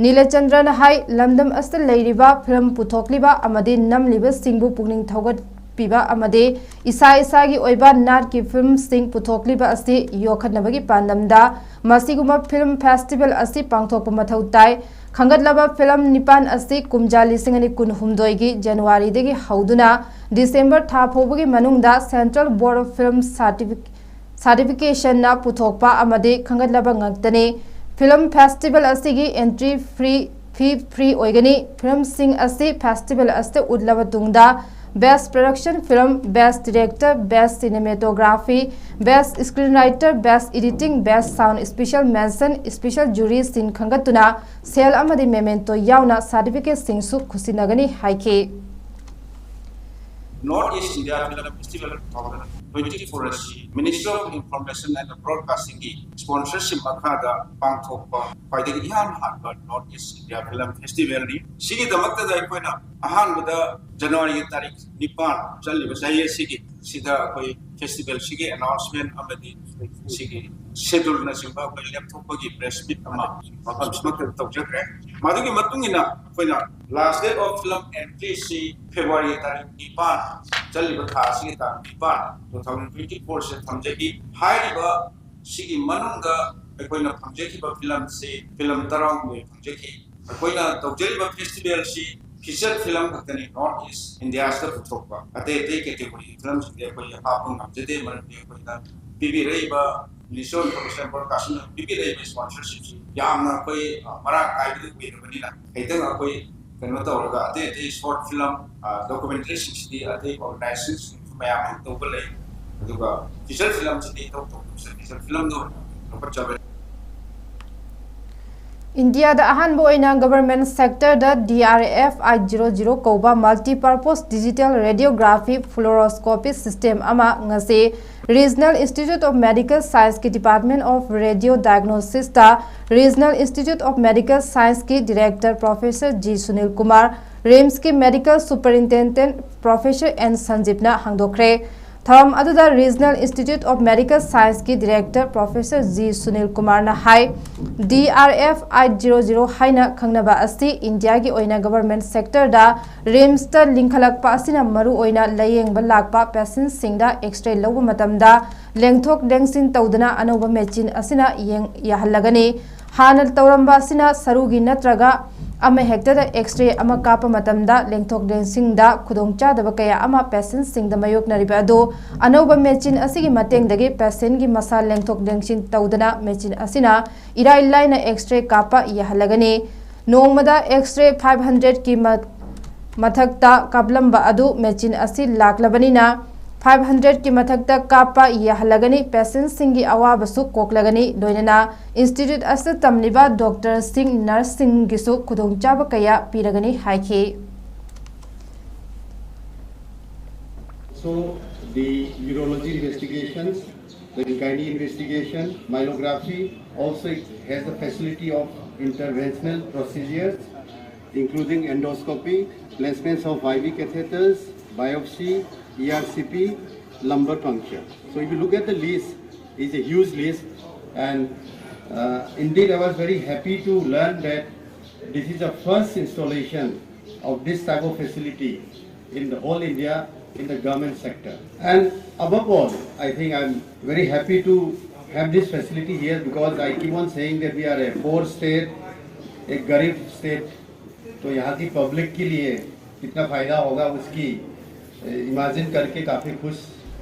ꯅꯤꯂꯆꯟꯗ꯭ꯔꯅ ꯍꯥꯏ, ꯂꯝꯗꯝ ꯑꯁꯤꯗ ꯂꯩꯔꯤꯕ ꯐꯤꯂꯝ ꯄꯨꯊꯣꯛꯂꯤꯕ ꯑꯃꯗꯤ ꯅꯝꯂꯤꯕꯁꯤꯡꯕꯨ ꯄꯨꯛꯅꯤꯡ ꯊꯧꯒꯠꯄꯤꯕ ꯑꯃꯗꯤ ꯏꯁꯥ ꯏꯁꯥꯒꯤ ꯑꯣꯏꯕ ꯅꯥꯠꯀꯤ ꯐꯤꯂꯝꯁꯤꯡ ꯄꯨꯊꯣꯛꯂꯤꯕ ꯑꯁꯤ ꯌꯣꯛꯈꯠꯅꯕꯒꯤ ꯄꯥꯟꯗꯝꯗ ꯃꯁꯤꯒꯨꯝꯕ ꯐꯤꯂꯝ ꯐꯦꯁꯇꯤꯚꯦꯜ ꯑꯁꯤ ꯄꯥꯡꯊꯣꯛꯄ ꯃꯊꯧ ꯇꯥꯏ꯫ ꯈꯟꯒꯠꯂꯕ ꯐꯤꯂꯝ ꯅꯤꯄꯥꯟ ꯑꯁꯤ ꯀꯨꯝꯖꯥ ꯂꯤꯁꯤꯡ ꯑꯅꯤ ꯀꯨꯟꯍꯨꯝꯗꯣꯏꯒꯤ ꯖꯅꯋꯥꯔꯤꯗꯒꯤ ꯍꯧꯗꯨꯅ ꯗꯤꯁꯦꯝꯕꯔ ꯊꯥ ꯐꯥꯎꯕꯒꯤ ꯃꯅꯨꯡꯗ Central Board of Film Certific-, Certificationꯅ ꯄꯨꯊꯣꯛꯄ ꯑꯃꯗꯤ ꯈꯟꯒꯠꯂꯕ ꯉꯥꯛꯇꯅꯤ꯫ ꯐꯤꯂꯝ ꯐꯦꯁꯇꯤꯚꯦꯜ ꯑꯁꯤꯒꯤ entry free, fee free ꯑꯣꯏꯒꯅꯤ꯫ ꯐꯤꯂꯝꯁꯤꯡ ꯑꯁꯤ ꯐꯦꯁꯇꯤꯚꯦꯜ ꯑꯁꯤꯗ ꯎꯠꯂꯕ ꯇꯨꯡꯗ Best Production Film, Best Director, Best Cinematography, Best Screenwriter, Best Editing, Best Sound, Special Mention, Special Jury ꯁꯤꯡ ꯈꯟꯒꯠꯇꯨꯅ ꯁꯦꯜ ꯑꯃꯗꯤ memento ꯌꯥꯎꯅ certificateꯁꯤꯡꯁꯨ ꯈꯨꯠꯁꯤꯟꯅꯒꯅꯤ ꯍꯥꯏꯈꯤ꯫ North East India Film Festival two thousand twenty-four ꯑꯁꯤ Ministry of Information and Broadcastingꯒꯤ sponsorship ꯃꯈꯥꯗ ꯄꯥꯡꯊꯣꯛꯄ ꯈ꯭ꯋꯥꯏꯗꯒꯤ ꯏꯍꯥꯟ ꯍꯥꯟꯕ North East India Film Festivalꯅꯤ꯫ ꯁꯤꯒꯤꯗꯃꯛꯇꯗ ꯑꯩꯈꯣꯏꯅ ꯑꯍꯥꯟꯕꯗ ꯖꯅꯋꯥꯔꯤꯒꯤ ꯇꯥꯔꯤꯛ ꯅꯤꯄꯥꯟ ꯆꯠꯂꯤꯕ ꯆꯍꯤ ꯑꯁꯤꯒꯤ ꯁꯤꯗ ꯑꯩꯈꯣꯏ festivalꯁꯤꯒꯤ announcement ꯑꯃꯗꯤ ꯁꯤꯒꯤ ꯁꯦꯗꯨꯜꯅꯆꯤꯡꯕ ꯑꯩꯈꯣꯏ ꯂꯦꯞꯊꯣꯛꯄꯒꯤ ꯄ꯭ꯔꯦꯁ ꯃꯤꯠ ꯑꯃ ꯃꯐꯝꯁꯤꯃꯛꯇ ꯇꯧꯖꯈ꯭ꯔꯦ꯫ ꯃꯗꯨꯒꯤ ꯃꯇꯨꯡ ꯏꯟꯅ ꯑꯩꯈꯣꯏꯅ ꯂꯥꯁ ꯗꯦꯠ ꯑꯣꯐ ꯐꯤꯂꯝ ꯑꯦꯟꯇ꯭ꯔꯤꯁꯤ ꯐꯦꯕ꯭ꯔꯨꯋꯥꯔꯤ ꯇꯥꯔꯤꯛ ꯅꯤꯄꯥꯟ ꯆꯠꯂꯤꯕ ꯊꯥ ꯑꯁꯤꯒꯤ ꯇꯥꯡ ꯅꯤꯄꯥꯟ, two thousand twenty four ꯁꯤꯗ ꯊꯝꯖꯈꯤ꯫ ꯍꯥꯏꯔꯤꯕ ꯁꯤꯒꯤ ꯃꯅꯨꯡꯗ ꯑꯩꯈꯣꯏꯅ ꯐꯪꯖꯈꯤꯕ ꯐꯤꯂꯝꯁꯤ ꯐꯤꯂꯝ ꯇꯔꯥꯍꯨꯝꯗꯣꯏ ꯐꯪꯖꯈꯤ꯫ ꯑꯩꯈꯣꯏꯅ ꯇꯧꯖꯔꯤꯕ ꯐꯦꯁꯇꯤꯚꯦꯜꯁꯤ ꯐꯤꯆꯔ ꯐꯤꯂꯝ ꯈꯛꯇꯅꯤ ꯅꯣꯔꯠ ꯏꯁ ꯏꯟꯗꯤꯌꯥꯁꯤꯗ ꯄꯨꯊꯣꯛꯄ꯫ ꯑꯇꯩ ꯑꯇꯩ ꯀꯦꯇꯦꯒꯣꯔꯤꯒꯤ ꯐꯤꯂꯝꯁꯤꯡꯗꯤ ꯑꯩꯈꯣꯏ ꯍꯥꯞꯄ ꯉꯝꯖꯗꯦ, ꯃꯔꯝꯗꯤ ꯑꯩꯈꯣꯏꯅ ꯄꯤꯕꯤꯔꯛꯏꯕ ꯅꯦꯁꯅꯦꯜ ꯏꯟꯐꯣꯔꯃꯦꯁꯟ ꯕ꯭ꯔꯣꯗꯀꯥꯁꯇꯤꯡꯅ ꯄꯤꯕꯤꯔꯛꯏꯕ ꯁ꯭ꯄꯣꯟꯁꯔꯁꯤꯞꯁꯤ ꯌꯥꯝꯅ ꯑꯩꯈꯣꯏ, ꯑ, ꯃꯔꯥꯡ ꯀꯥꯏꯕꯗꯨ ꯑꯣꯏꯗꯕꯅꯤꯅ, ꯈꯤꯇꯪ ꯑꯩꯈꯣꯏ ꯀꯩꯅꯣ ꯇꯧꯔꯒ ꯑꯇꯩ ꯑꯇꯩ ꯁꯣꯔꯠ ꯐꯤꯂꯝ, ꯑ, ꯗꯣꯀꯨꯃꯦꯟꯇꯔꯤꯁꯤꯡꯁꯤꯗꯤ ꯑꯇꯩ ꯑꯣꯔꯒꯅꯥꯏꯖꯦꯁꯟꯁꯤꯡꯁꯨ ꯃꯌꯥꯝ ꯑꯃ ꯇꯧꯕ ꯂꯩ, ꯑꯗꯨꯒ ꯐꯤꯆꯔ ꯐꯤꯂꯝꯁꯤꯗꯤ ꯏꯇꯧ ꯇꯧꯗꯕꯁꯦ ꯐꯤꯆꯔ ꯐꯤꯂꯝꯗ ꯑꯣꯏꯅ ꯂꯧꯈꯠꯆꯕꯅꯤ꯫ ꯏꯟꯗꯤꯌꯥꯗ ꯑꯍꯥꯟꯕ ꯑꯣꯏꯅ ꯒꯚꯔꯟꯃꯦꯟꯠ ꯁꯦꯛꯇꯔꯗ D R F eight zero zero ꯀꯧꯕ multipurpose digital radiography fluoroscopy system ꯑꯃ ꯉꯁꯤ Regional Institute of Medical Scienceꯀꯤ Department of Radio Diagnosisꯇ Regional Institute of Medical Scienceꯀꯤ Director Professor G Sunil Kumar, RIMSꯀꯤ Medical Superintendent Professor N Sanjeevꯅ ꯍꯥꯡꯗꯣꯛꯈ꯭ꯔꯦ꯫ ꯊꯧꯔꯝ ꯑꯗꯨꯗ Regional Institute of Medical Scienceꯀꯤ Director Professor G Sunil Kumarꯅ high, D R F eight zero zero ꯍꯥꯏꯅ ꯈꯪꯅꯕ ꯑꯁꯤ ꯏꯟꯗꯤꯌꯥꯒꯤ ꯑꯣꯏꯅ government ꯁꯦꯛꯇꯔꯗ RIMSꯇ ꯂꯤꯡꯈꯠꯂꯛꯄ ꯑꯁꯤꯅ ꯃꯔꯨꯑꯣꯏꯅ ꯂꯥꯌꯦꯡꯕ ꯂꯥꯛꯄ ꯄꯦꯁꯦꯟꯠꯁꯤꯡꯗ X-ray ꯂꯧꯕ ꯃꯇꯝꯗ ꯂꯦꯡꯊꯣꯛ ꯂꯦꯡꯁꯤꯟ ꯇꯧꯗꯅ ꯑꯅꯧꯕ ꯃꯦꯆꯤꯟ ꯑꯁꯤꯅ ꯌꯦꯡ-, ꯌꯥꯍꯜꯂꯒꯅꯤ꯫ ꯍꯥꯟꯅ ꯇꯧꯔꯝꯕ ꯑꯁꯤꯅ ꯁꯔꯨꯒꯤ ꯅꯠꯇ꯭ꯔꯒ ꯑꯃꯍꯦꯛꯇꯗ X-ray ꯑꯃ ꯀꯥꯞꯄ ꯃꯇꯝꯗ ꯂꯦꯡꯊꯣꯛ ꯂꯦꯡꯁꯤꯟꯗ ꯈꯨꯗꯣꯡꯆꯥꯗꯕ ꯀꯌꯥ ꯑꯃ ꯄꯦꯁꯦꯟꯠꯁꯤꯡꯗ ꯃꯥꯌꯣꯛꯅꯔꯤꯕ ꯑꯗꯨ ꯑꯅꯧꯕ ꯃꯦꯆꯤꯟ ꯑꯁꯤꯒꯤ ꯃꯇꯦꯡꯗꯒꯤ ꯄꯦꯁꯦꯟꯠꯒꯤ ꯃꯁꯥ ꯂꯦꯡꯊꯣꯛ ꯂꯦꯡꯁꯤꯟ ꯇꯧꯗꯅ ꯃꯦꯆꯤꯟ ꯑꯁꯤꯅ ꯏꯔꯥꯏ ꯂꯥꯏꯅ X-ray ꯀꯥꯞꯄ ꯌꯥꯍꯜꯂꯒꯅꯤ꯫ ꯅꯣꯡꯃꯗ X-ray five hundredꯀꯤ ꯃ-, ꯃꯊꯛꯇ ꯀꯥꯞꯂꯝꯕ ꯑꯗꯨ ꯃꯦꯆꯤꯟ ꯑꯁꯤ ꯂꯥꯛꯂꯕꯅꯤꯅ five hundredꯀꯤ ꯃꯊꯛꯇ ꯀꯥꯞꯄ ꯌꯥꯍꯜꯂꯒꯅꯤ꯫ ꯄꯦꯁꯦꯟꯠꯁꯤꯡꯒꯤ ꯑꯋꯥꯕꯁꯨ ꯀꯣꯛꯂꯒꯅꯤ꯫ ꯂꯣꯏꯅꯅ ꯏꯟꯁꯇꯤꯇ꯭ꯌꯨꯠ ꯑꯁꯤꯗ ꯇꯝꯂꯤꯕ ꯗꯣꯛꯇꯔꯁꯤꯡ, ꯅꯔꯁꯁꯤꯡꯒꯤꯁꯨ ꯈꯨꯗꯣꯡꯆꯥꯕ ꯀꯌꯥ ꯄꯤꯔꯒꯅꯤ ꯍꯥꯏꯈꯤ꯫ So the urology investigations, the gynae investigation, myelography, also it has the facility of interventional procedures, including endoscopy, placements of I V catheters, biopsy, E R C P, lumbar puncture. So if you look at the list, It's a huge list, and uh, indeed, I was very happy to learn that this is the first installation of this type of facility in the whole India in the government sector. And above all, I think I'm very happy to have this facility here because I keep on saying that we are a poor state, a garib state. तो यहाँ की public के लिए कितना फ़ायदा होगा, उसकी imagine करके काफ़ी खुश.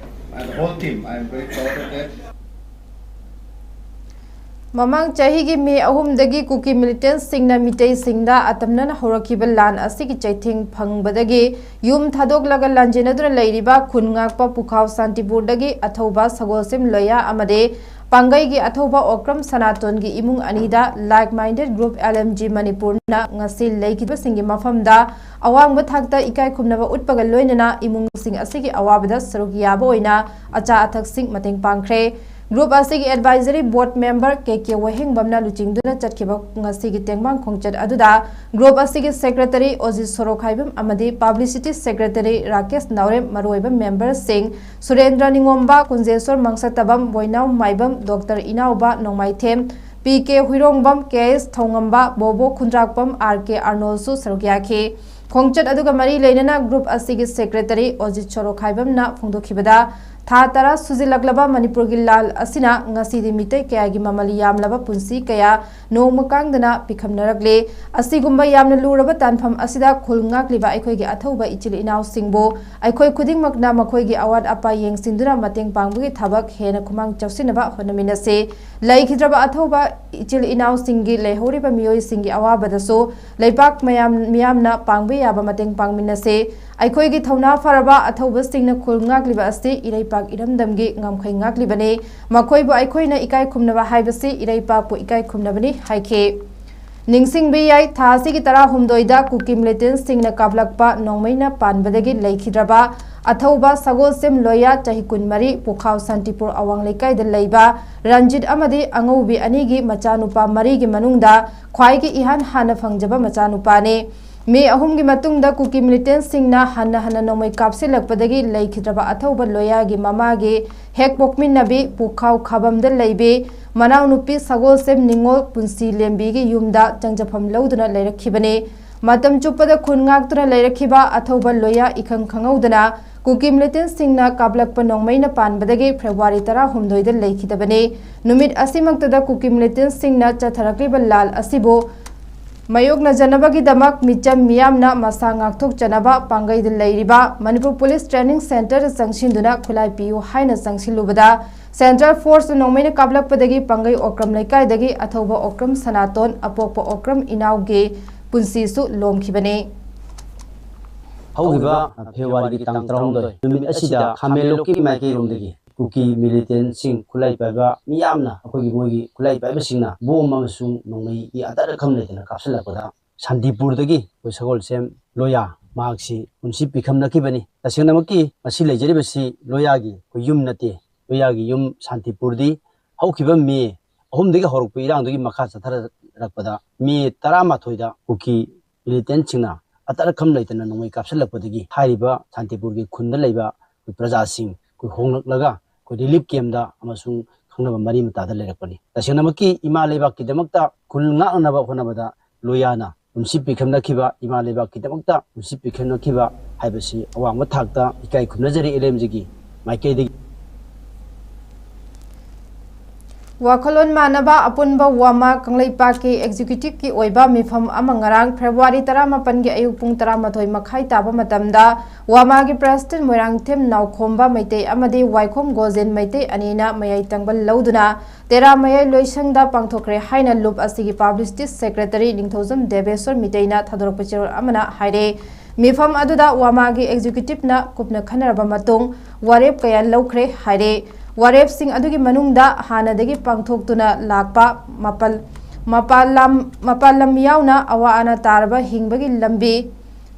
And the whole team, I am very proud of that. ꯃꯃꯥꯡ ꯆꯍꯤꯒꯤ ꯃꯦ ꯑꯍꯨꯝꯗꯒꯤ ꯀꯨꯀꯤ ꯃꯤꯂꯤꯇꯦꯟꯁꯁꯤꯡꯅ ꯃꯤꯇꯩꯁꯤꯡꯗ ꯑꯇꯝꯅꯅ ꯍꯧꯔꯛꯈꯤꯕ ꯂꯥꯟ ꯑꯁꯤꯒꯤ ꯆꯩꯊꯦꯡ ꯐꯪꯕꯗꯒꯤ ꯌꯨꯝ ꯊꯥꯗꯣꯛꯂꯒ ꯂꯥꯟꯖꯦꯟꯅꯗꯨꯅ ꯂꯩꯔꯤꯕ ꯈꯨꯟ ꯉꯥꯛꯄ ꯄꯨꯈꯥꯎ ꯁꯥꯟꯇꯤꯄꯨꯔꯗꯒꯤ ꯑꯊꯧꯕ ꯁꯒꯣꯜꯁꯦꯝ ꯂꯣꯌꯥ ꯑꯃꯗꯤ ꯄꯥꯡꯒꯩꯒꯤ ꯑꯊꯧꯕ ꯑꯣꯀ꯭ꯔꯝ ꯁꯅꯥꯇꯣꯟꯒꯤ ꯏꯃꯨꯡ ꯑꯅꯤꯗ Like Minded Group L M G ꯃꯅꯤꯄꯨꯔꯅ ꯉꯁꯤ ꯂꯩꯈꯤꯗꯕꯁꯤꯡꯒꯤ ꯃꯐꯝꯗ ꯑꯋꯥꯡꯕ ꯊꯥꯛꯇ ꯏꯀꯥꯏ ꯈꯨꯝꯅꯕ ꯎꯠꯄꯒ ꯂꯣꯏꯅꯅ ꯏꯃꯨꯡꯁꯤꯡ ꯑꯁꯤꯒꯤ ꯑꯋꯥꯕꯗ ꯁꯔꯨꯛ ꯌꯥꯕ ꯑꯣꯏꯅ ꯑꯆꯥ ꯑꯊꯛꯁꯤꯡ ꯃꯇꯦꯡ ꯄꯥꯡꯈ꯭ꯔꯦ꯫ ꯒ꯭ꯔꯨꯞ ꯑꯁꯤꯒꯤ ꯑꯦꯗꯚꯥꯏꯖꯔꯤ ꯕꯣꯔꯗ ꯃꯦꯝꯕꯔ ꯀꯦ ꯀꯦ ꯋꯥꯍꯦꯡꯕꯝꯅ ꯂꯨꯆꯤꯡꯗꯨꯅ ꯆꯠꯈꯤꯕ ꯉꯁꯤꯒꯤ ꯇꯦꯡꯕꯥꯡ ꯈꯣꯡꯆꯠ ꯑꯗꯨꯗ ꯒ꯭ꯔꯨꯞ ꯑꯁꯤꯒꯤ ꯁꯦꯀ꯭ꯔꯦꯇꯔꯤ ꯑꯣꯖꯤꯠ ꯁꯣꯔꯣꯈꯥꯏꯕꯝ ꯑꯃꯗꯤ ꯄꯕ꯭ꯂꯤꯁꯤꯇꯤ ꯁꯦꯀ꯭ꯔꯦꯇꯔꯤ ꯔꯥꯀꯦꯁ ꯅꯥꯎꯔꯦꯝ, ꯃꯔꯨꯑꯣꯏꯕ ꯃꯦꯝꯕꯔꯁꯤꯡ ꯁꯨꯔꯦꯟꯗ꯭ꯔ ꯅꯤꯉꯣꯝꯕ, ꯀꯨꯟꯖꯦꯁꯣꯔ ꯃꯪꯁꯇꯕꯝ, ꯕꯣꯏꯅꯥꯎ ꯃꯥꯏꯕꯝ, ꯗꯣꯛꯇꯔ ꯏꯅꯥꯎꯕ ꯅꯣꯡꯃꯥꯏꯊꯦꯝ, ꯄꯤ ꯀꯦ ꯍꯨꯏꯔꯣꯡꯕꯝ, ꯀꯦ ꯑꯦꯁ ꯊꯧꯉꯝꯕ, ꯕꯣꯕꯣ ꯈꯨꯟꯗ꯭ꯔꯥꯛꯄꯝ, ꯑꯥꯔ ꯀꯦ ꯑꯥꯔꯅꯣꯜꯁꯨ ꯁꯔꯨꯛ ꯌꯥꯈꯤ꯫ ꯈꯣꯡꯆꯠ ꯑꯗꯨꯒ ꯃꯔꯤ ꯂꯩꯅꯅ ꯒ꯭ꯔꯨꯞ ꯑꯁꯤꯒꯤ ꯁꯦꯀ꯭ꯔꯦꯇꯔꯤ ꯑꯣꯖꯤꯠ ꯁꯣꯔꯣꯈꯥꯏꯕꯝꯅ ꯐꯣꯡꯗꯣꯛꯈꯤꯕꯗ, ꯊꯥ ꯇꯔꯥ ꯁꯨꯖꯤꯜꯂꯛꯂꯕ ꯃꯅꯤꯄꯨꯔꯒꯤ ꯂꯥꯜ ꯑꯁꯤꯅ ꯉꯁꯤꯗꯤ ꯃꯤꯇꯩ ꯀꯌꯥꯒꯤ ꯃꯃꯜ ꯌꯥꯝꯂꯕ ꯄꯨꯟꯁꯤ ꯀꯌꯥ ꯅꯣꯡꯃ ꯀꯥꯡꯗꯅ ꯄꯤꯈꯝꯅꯔꯛꯂꯦ꯫ ꯑꯁꯤꯒꯨꯝꯕ ꯌꯥꯝꯅ ꯂꯨꯔꯕ ꯇꯥꯟꯐꯝ ꯑꯁꯤꯗ ꯈꯨꯜ ꯉꯥꯛꯂꯤꯕ ꯑꯩꯈꯣꯏꯒꯤ ꯑꯊꯧꯕ ꯏꯆꯤꯜ ꯏꯅꯥꯎꯁꯤꯡꯕꯨ ꯑꯩꯈꯣꯏ ꯈꯨꯗꯤꯡꯃꯛꯅ ꯃꯈꯣꯏꯒꯤ ꯑꯋꯥꯠ ꯑꯄꯥ ꯌꯦꯡꯁꯤꯟꯗꯨꯅ ꯃꯇꯦꯡ ꯄꯥꯡꯕꯒꯤ ꯊꯕꯛ ꯍꯦꯟꯅ ꯈꯨꯃꯥꯡ ꯆꯥꯎꯁꯤꯟꯅꯕ ꯍꯣꯠꯅꯃꯤꯟꯅꯁꯤ꯫ ꯂꯩꯈꯤꯗ꯭ꯔꯕ ꯑꯊꯧꯕ ꯏꯆꯤꯜ ꯏꯅꯥꯎꯁꯤꯡꯒꯤ ꯂꯩꯍꯧꯔꯤꯕ ꯃꯤꯑꯣꯏꯁꯤꯡꯒꯤ ꯑꯋꯥꯕꯗꯁꯨ ꯂꯩꯄꯥꯛ ꯃꯌꯥꯝ ꯃꯤꯌꯥꯝꯅ ꯄꯥꯡꯕ ꯌꯥꯕ ꯃꯇꯦꯡ ꯄꯥꯡꯃꯤꯟꯅꯁꯤ꯫ ꯑꯩꯈꯣꯏꯒꯤ ꯊꯧꯅꯥ ꯐꯔꯕ ꯑꯊꯧꯕꯁꯤꯡꯅ ꯈꯨꯜ ꯉꯥꯛꯂꯤꯕ ꯑꯁꯤ ꯏꯔꯩꯄꯥꯛ ꯏꯔꯝꯗꯝꯒꯤ ꯉꯝꯈꯩ ꯉꯥꯛꯂꯤꯕꯅꯤ꯫ ꯃꯈꯣꯏꯕꯨ ꯑꯩꯈꯣꯏꯅ ꯏꯀꯥꯏ ꯈꯨꯝꯅꯕ ꯍꯥꯏꯕꯁꯤ ꯏꯔꯩꯄꯥꯛꯄꯨ ꯏꯀꯥꯏ ꯈꯨꯝꯅꯕꯅꯤ ꯍꯥꯏꯈꯤ꯫ ꯅꯤꯡꯁꯤꯡꯕ ꯌꯥꯏ, ꯊꯥ ꯑꯁꯤꯒꯤ ꯇꯔꯥꯍꯨꯝꯗꯣꯏꯗ ꯀꯨꯀꯤ ꯃꯤꯂꯤꯇꯦꯟꯁꯁꯤꯡꯅ ꯀꯥꯞꯂꯛꯄ ꯅꯣꯡꯃꯩꯅ ꯄꯥꯟꯕꯗꯒꯤ ꯂꯩꯈꯤꯗ꯭ꯔꯕ ꯑꯊꯧꯕ ꯁꯒꯣꯜꯁꯦꯝ ꯂꯣꯌꯥ, ꯆꯍꯤ ꯀꯨꯟꯃꯔꯤ, ꯄꯨꯈꯥꯎ ꯁꯥꯟꯇꯤꯄꯨꯔ ꯑꯋꯥꯡ ꯂꯩꯀꯥꯏꯗ ꯂꯩꯕ ꯔꯟꯖꯤꯠ ꯑꯃꯗꯤ ꯑꯉꯧꯕꯤ ꯑꯅꯤꯒꯤ ꯃꯆꯥꯅꯨꯄꯥ ꯃꯔꯤꯒꯤ ꯃꯅꯨꯡꯗ ꯈ꯭ꯋꯥꯏꯒꯤ ꯏꯍꯥꯟ ꯍꯥꯟꯅ ꯐꯪꯖꯕ ꯃꯆꯥꯅꯨꯄꯥꯅꯤ꯫ ꯃꯦ ꯑꯍꯨꯝꯒꯤ ꯃꯇꯨꯡꯗ ꯀꯨꯀꯤ ꯃꯤꯂꯤꯇꯦꯟꯁꯤꯡꯅ ꯍꯟꯅ ꯍꯟꯅ ꯅꯣꯡꯃꯩ ꯀꯥꯞꯁꯤꯜꯂꯛꯄꯗꯒꯤ ꯂꯩꯈꯤꯗ꯭ꯔꯕ ꯑꯊꯧꯕ ꯂꯣꯌꯥꯒꯤ ꯃꯃꯥꯒꯤ ꯍꯦꯛ ꯄꯣꯛꯃꯤꯟꯅꯕꯤ ꯄꯨꯈꯥꯎ ꯈꯥꯕꯝꯗ ꯂꯩꯕꯤ ꯃꯅꯥꯎꯅꯨꯄꯤ ꯁꯒꯣꯜꯁꯦꯝ ꯅꯤꯉꯣꯜ ꯄꯨꯟꯁꯤ ꯂꯦꯝꯕꯤꯒꯤ ꯌꯨꯝꯗ ꯆꯪꯖꯐꯝ ꯂꯧꯗꯨꯅ ꯂꯩꯔꯛꯈꯤꯕꯅꯤ꯫ ꯃꯇꯝ ꯆꯨꯞꯄꯗ ꯈꯨꯟ ꯉꯥꯛꯇꯨꯅ ꯂꯩꯔꯛꯈꯤꯕ ꯑꯊꯧꯕ ꯂꯣꯌꯥ ꯏꯈꯪ ꯈꯪꯍꯧꯗꯅ ꯀꯨꯀꯤ ꯃꯤꯂꯤꯇꯦꯟꯁꯤꯡꯅ ꯀꯥꯞꯂꯛꯄ ꯅꯣꯡꯃꯩꯅ ꯄꯥꯟꯕꯗꯒꯤ ꯐꯦꯕ꯭ꯔꯨꯋꯥꯔꯤ ꯇꯔꯥꯍꯨꯝꯗꯣꯏꯗ ꯂꯩꯈꯤꯗꯕꯅꯤ꯫ ꯅꯨꯃꯤꯠ ꯑꯁꯤꯃꯛꯇꯗ ꯀꯨꯀꯤ ꯃꯤꯂꯤꯇꯦꯟꯁꯤꯡꯅ ꯆꯠꯊꯔꯛꯂꯤꯕ ꯂꯥꯜ ꯑꯁꯤꯕꯨ ꯃꯥꯌꯣꯛꯅꯖꯅꯕꯒꯤꯗꯃꯛ ꯃꯤꯆꯝ ꯃꯤꯌꯥꯝꯅ ꯃꯁꯥ ꯉꯥꯛꯊꯣꯛꯆꯅꯕ ꯄꯥꯡꯒꯩꯗ ꯂꯩꯔꯤꯕ ꯃꯅꯤꯄꯨꯔ ꯄꯨꯂꯤꯁ ꯇ꯭ꯔꯦꯅꯤꯡ ꯁꯦꯟꯇꯔꯗ ꯆꯪꯁꯤꯟꯗꯨꯅ ꯈꯨꯠꯂꯥꯏ ꯄꯤꯌꯨ ꯍꯥꯏꯅ ꯆꯪꯁꯤꯜꯂꯨꯕꯗ ꯁꯦꯟꯇ꯭ꯔꯦꯜ ꯐꯣꯔꯁꯅ ꯅꯣꯡꯃꯩꯅ ꯀꯥꯞꯂꯛꯄꯗꯒꯤ ꯄꯥꯡꯒꯩ ꯑꯣꯀ꯭ꯔꯝ ꯂꯩꯀꯥꯏꯗꯒꯤ ꯑꯊꯧꯕ ꯑꯣꯀ꯭ꯔꯝ ꯁꯅꯥꯇꯣꯟ, ꯑꯄꯣꯛꯄ ꯑꯣꯀ꯭ꯔꯝ ꯏꯅꯥꯎꯒꯤ ꯄꯨꯟꯁꯤꯁꯨ ꯂꯣꯝꯈꯤꯕꯅꯤ꯫ ꯍꯧꯈꯤꯕ ꯐꯦꯕ꯭ꯔꯨꯋꯥꯔꯤꯒꯤ ꯇꯥꯡ ꯇꯔꯥꯍꯨꯝꯗꯣꯏ ꯅꯨꯃꯤꯠ ꯑꯁꯤꯗ ꯈꯥꯃꯦꯟꯂꯣꯛꯀꯤ ꯃꯥꯏꯀꯩꯔꯣꯝꯗꯒꯤ ꯀꯨꯀꯤ ꯃꯤꯂꯤꯇꯦꯟꯁꯤꯡ ꯈꯨꯠꯂꯥꯏ ꯄꯥꯏꯕ ꯃꯤꯌꯥꯝꯅ ꯑꯩꯈꯣꯏꯒꯤ ꯃꯣꯏꯒꯤ ꯈꯨꯠꯂꯥꯏ ꯄꯥꯏꯕꯁꯤꯡꯅ ꯕꯣꯝ ꯑꯃꯁꯨꯡ ꯅꯣꯡꯃꯩꯒꯤ ꯑꯇꯠ ꯑꯈꯝ ꯂꯩꯇꯅ ꯀꯥꯞꯁꯤꯜꯂꯛꯄꯗ ꯁꯥꯟꯇꯤꯄꯨꯔꯗꯒꯤ ꯑꯩꯈꯣꯏ ꯁꯒꯣꯜꯁꯦꯝ ꯂꯣꯌꯥ ꯃꯍꯥꯛꯁꯤ ꯄꯨꯟꯁꯤ ꯄꯤꯈꯝꯅꯈꯤꯕꯅꯤ꯫ ꯇꯁꯦꯡꯅꯃꯛꯀꯤ ꯃꯁꯤ ꯂꯩꯖꯔꯤꯕꯁꯤ ꯂꯣꯌꯥꯒꯤ ꯑꯩꯈꯣꯏ ꯌꯨꯝ ꯅꯠꯇꯦ꯫ ꯂꯣꯌꯥꯒꯤ ꯌꯨꯝ ꯁꯥꯟꯇꯤꯄꯨꯔꯗꯤ ꯍꯧꯈꯤꯕ ꯃꯦ ꯑꯍꯨꯝꯗꯒꯤ ꯍꯧꯔꯛꯄ ꯏꯔꯥꯡꯗꯨꯒꯤ ꯃꯈꯥ ꯆꯠꯊꯔꯛꯄꯗ ꯃꯦ ꯇꯔꯥꯃꯥꯊꯣꯏꯗ ꯀꯨꯀꯤ ꯃꯤꯂꯤꯇꯦꯟꯁꯤꯡꯅ ꯑꯇꯠ ꯑꯈꯝ ꯂꯩꯇꯅ ꯅꯣꯡꯃꯩ ꯀꯥꯞꯁꯤꯜꯂꯛꯄꯗꯒꯤ ꯍꯥꯏꯔꯤꯕ ꯁꯥꯟꯇꯤꯄꯨꯔꯒꯤ ꯈꯨꯟꯗ ꯂꯩꯕ ꯑꯩꯈꯣꯏ ꯄ꯭ꯔꯖꯥꯁꯤꯡ ꯑꯩꯈꯣꯏ ꯍꯣꯡꯂꯛꯂꯒ ꯑꯩꯈꯣꯏ ꯔꯤꯂꯤꯐ ꯀꯦꯝꯗ ꯑꯃꯁꯨꯡ ꯈꯪꯅꯕ ꯃꯔꯤ ꯃꯇꯥꯗ ꯂꯩꯔꯛꯄꯅꯤ꯫ ꯇꯁꯦꯡꯅꯃꯛꯀꯤ ꯏꯃꯥ ꯂꯩꯕꯥꯛꯀꯤꯗꯃꯛꯇ ꯈꯨꯜ ꯉꯥꯛꯅꯅꯕ ꯍꯣꯠꯅꯕꯗ ꯂꯣꯌꯥꯅ ꯄꯨꯟꯁꯤ ꯄꯤꯈꯝꯅꯈꯤꯕ, ꯏꯃꯥ ꯂꯩꯕꯥꯛꯀꯤꯗꯃꯛꯇ ꯄꯨꯟꯁꯤ ꯄꯤꯈꯝꯅꯈꯤꯕ ꯍꯥꯏꯕꯁꯤ ꯑꯋꯥꯡꯕ ꯊꯥꯛꯇ ꯏꯀꯥꯏ ꯈꯨꯝꯅꯖꯔꯤ ꯑꯦꯜ ꯑꯦꯝ ꯖꯤꯒꯤ ꯃꯥꯏꯀꯩꯗꯒꯤ꯫ ꯋꯥꯈꯜꯂꯣꯟ ꯃꯥꯟꯅꯕ ꯑꯄꯨꯟꯕ ꯋꯥꯃꯥ ꯀꯪꯂꯩꯄꯥꯛꯀꯤ ꯑꯦꯛꯖꯤꯀ꯭ꯌꯨꯇꯤꯚꯀꯤ ꯑꯣꯏꯕ ꯃꯤꯐꯝ ꯑꯃ ꯉꯔꯥꯡ ꯐꯦꯕ꯭ꯔꯨꯋꯥꯔꯤ ꯇꯔꯥꯃꯥꯄꯟꯒꯤ ꯑꯌꯨꯛ ꯄꯨꯡ ꯇꯔꯥꯃꯥꯊꯣꯏ ꯃꯈꯥꯏ ꯇꯥꯕ ꯃꯇꯝꯗ ꯋꯥꯃꯥꯒꯤ ꯄ꯭ꯔꯦꯁꯤꯗꯦꯟꯠ ꯃꯣꯏꯔꯥꯡꯊꯦꯝ ꯅꯥꯎꯈꯣꯝꯕ ꯃꯩꯇꯩ ꯑꯃꯗꯤ ꯋꯥꯏꯈꯣꯝ ꯒꯣꯖꯦꯟ ꯃꯩꯇꯩ ꯑꯅꯤꯅ ꯃꯌꯥꯏ ꯇꯪꯕ ꯂꯧꯗꯨꯅ ꯇꯦꯔꯥ ꯃꯌꯥꯏ ꯂꯣꯏꯁꯪꯗ ꯄꯥꯡꯊꯣꯛꯈ꯭ꯔꯦ ꯍꯥꯏꯅ ꯂꯨꯞ ꯑꯁꯤꯒꯤ ꯄꯕ꯭ꯂꯤꯁꯤꯇꯤ ꯁꯦꯀ꯭ꯔꯦꯇꯔꯤ ꯅꯤꯡꯊꯧꯖꯝ ꯗꯦꯕꯦꯁꯣꯔ ꯃꯤꯇꯩꯅ ꯊꯥꯗꯣꯔꯛꯄ ꯆꯦꯔꯣꯜ ꯑꯃꯅ ꯍꯥꯏꯔꯦ꯫ ꯃꯤꯐꯝ ꯑꯗꯨꯗ ꯋꯥꯃꯥꯒꯤ ꯑꯦꯛꯖꯤꯀ꯭ꯌꯨꯇꯤꯚꯅ ꯀꯨꯞꯅ ꯈꯟꯅꯔꯕ ꯃꯇꯨꯡ ꯋꯥꯔꯦꯞ ꯀꯌꯥ ꯂꯧꯈ꯭ꯔꯦ ꯍꯥꯏꯔꯦ꯫ ꯋꯥꯔꯦꯞꯁꯤꯡ ꯑꯗꯨꯒꯤ ꯃꯅꯨꯡꯗ ꯍꯥꯟꯅꯗꯒꯤ ꯄꯥꯡꯊꯣꯛꯇꯨꯅ ꯂꯥꯛꯄ ꯃꯄꯥꯜ, ꯃꯄꯥꯜ ꯂꯝ, ꯃꯄꯥꯜ ꯂꯝ ꯌꯥꯎꯅ ꯑꯋꯥ ꯑꯅꯥ ꯇꯥꯔꯕ ꯍꯤꯡꯕꯒꯤ ꯂꯝꯕꯤ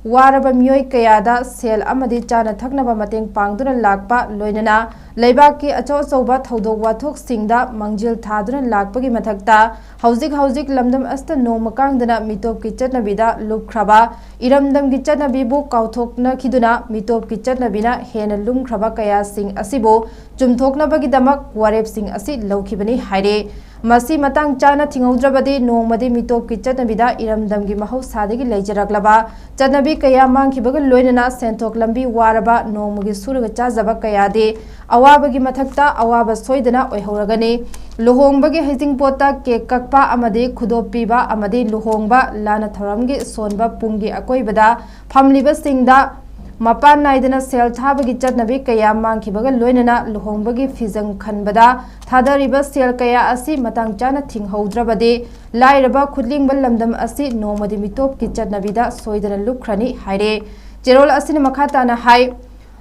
ꯋꯥꯔꯕ ꯃꯤꯑꯣꯏ ꯀꯌꯥꯗ ꯁꯦꯜ ꯑꯃꯗꯤ ꯆꯥꯅ ꯊꯛꯅꯕ ꯃꯇꯦꯡ ꯄꯥꯡꯗꯨꯅ ꯂꯥꯛꯄ, ꯂꯣꯏꯅꯅ ꯂꯩꯕꯥꯛꯀꯤ ꯑꯆꯧ ꯑꯆꯧꯕ ꯊꯧꯗꯣꯛ ꯋꯥꯊꯣꯛꯁꯤꯡꯗ ꯃꯥꯡꯖꯤꯜ ꯊꯥꯗꯨꯅ ꯂꯥꯛꯄꯒꯤ ꯃꯊꯛꯇ, ꯍꯧꯖꯤꯛ ꯍꯧꯖꯤꯛ ꯂꯝꯗꯝ ꯑꯁꯤꯗ ꯅꯣꯡꯃ ꯀꯥꯡꯗꯅ ꯃꯤꯇꯣꯞꯀꯤ ꯆꯠꯅꯕꯤꯗ ꯂꯨꯞꯈ꯭ꯔꯕ, ꯏꯔꯝꯗꯝꯒꯤ ꯆꯠꯅꯕꯤꯕꯨ ꯀꯥꯎꯊꯣꯛꯅꯈꯤꯗꯨꯅ ꯃꯤꯇꯣꯞꯀꯤ ꯆꯠꯅꯕꯤꯅ ꯍꯦꯟꯅ ꯂꯨꯝꯈ꯭ꯔꯕ ꯀꯌꯥꯁꯤꯡ ꯑꯁꯤꯕꯨ ꯆꯨꯝꯊꯣꯛꯅꯕꯒꯤꯗꯃꯛ ꯋꯥꯔꯦꯞꯁꯤꯡ ꯑꯁꯤ ꯂꯧꯈꯤꯕꯅꯤ ꯍꯥꯏꯔꯦ꯫ ꯃꯁꯤ ꯃꯇꯥꯡ ꯆꯥꯅ ꯊꯤꯡꯍꯧꯗ꯭ꯔꯕꯗꯤ ꯅꯣꯡꯃꯗꯤ ꯃꯤꯇꯣꯞꯀꯤ ꯆꯠꯅꯕꯤꯗ ꯏꯔꯝꯗꯝꯒꯤ ꯃꯍꯧꯁꯥꯗꯒꯤ ꯂꯩꯖꯔꯛꯂꯕ ꯆꯠꯅꯕꯤ ꯀꯌꯥ ꯃꯥꯡꯈꯤꯕꯒ ꯂꯣꯏꯅꯅ ꯁꯦꯟꯊꯣꯛ ꯂꯝꯕꯤ ꯋꯥꯔꯕ ꯅꯣꯡꯃꯒꯤ ꯁꯨꯔꯒ ꯆꯥꯖꯕ ꯀꯌꯥꯗꯤ ꯑꯋꯥꯕꯒꯤ ꯃꯊꯛꯇ ꯑꯋꯥꯕ ꯁꯣꯏꯗꯅ ꯑꯣꯏꯍꯧꯔꯒꯅꯤ꯫ ꯂꯨꯍꯣꯡꯕꯒꯤ ꯍꯩꯖꯤꯡꯄꯣꯠꯇ ꯀꯦꯛ ꯀꯛꯄ ꯑꯃꯗꯤ ꯈꯨꯗꯣꯞ ꯄꯤꯕ ꯑꯃꯗꯤ ꯂꯨꯍꯣꯡꯕ ꯂꯥꯟꯅ ꯊꯧꯔꯝꯒꯤ ꯁꯣꯟꯕ ꯄꯨꯡꯒꯤ ꯑꯀꯣꯏꯕꯗ ꯐꯝꯂꯤꯕꯁꯤꯡꯗ ꯃꯄꯥꯟ ꯅꯥꯏꯗꯅ ꯁꯦꯜ ꯊꯥꯕꯒꯤ ꯆꯠꯅꯕꯤ ꯀꯌꯥ ꯃꯥꯡꯈꯤꯕꯒ ꯂꯣꯏꯅꯅ ꯂꯨꯍꯣꯡꯕꯒꯤ ꯐꯤꯖꯪ ꯈꯟꯕꯗ ꯊꯥꯗꯔꯤꯕ ꯁꯦꯜ ꯀꯌꯥ ꯑꯁꯤ ꯃꯇꯥꯡ ꯆꯥꯅ ꯊꯤꯡꯍꯧꯗ꯭ꯔꯕꯗꯤ ꯂꯥꯏꯔꯕ ꯈꯨꯠꯂꯤꯡꯕ ꯂꯝꯗꯝ ꯑꯁꯤ ꯅꯣꯡꯃꯗꯤ ꯃꯤꯇꯣꯞꯀꯤ ꯆꯠꯅꯕꯤꯗ ꯁꯣꯏꯗꯅ ꯂꯨꯞꯈ꯭ꯔꯅꯤ ꯍꯥꯏꯔꯦ꯫ ꯆꯦꯔꯣꯜ ꯑꯁꯤꯅ ꯃꯈꯥ ꯇꯥꯅ ꯍꯥꯏ,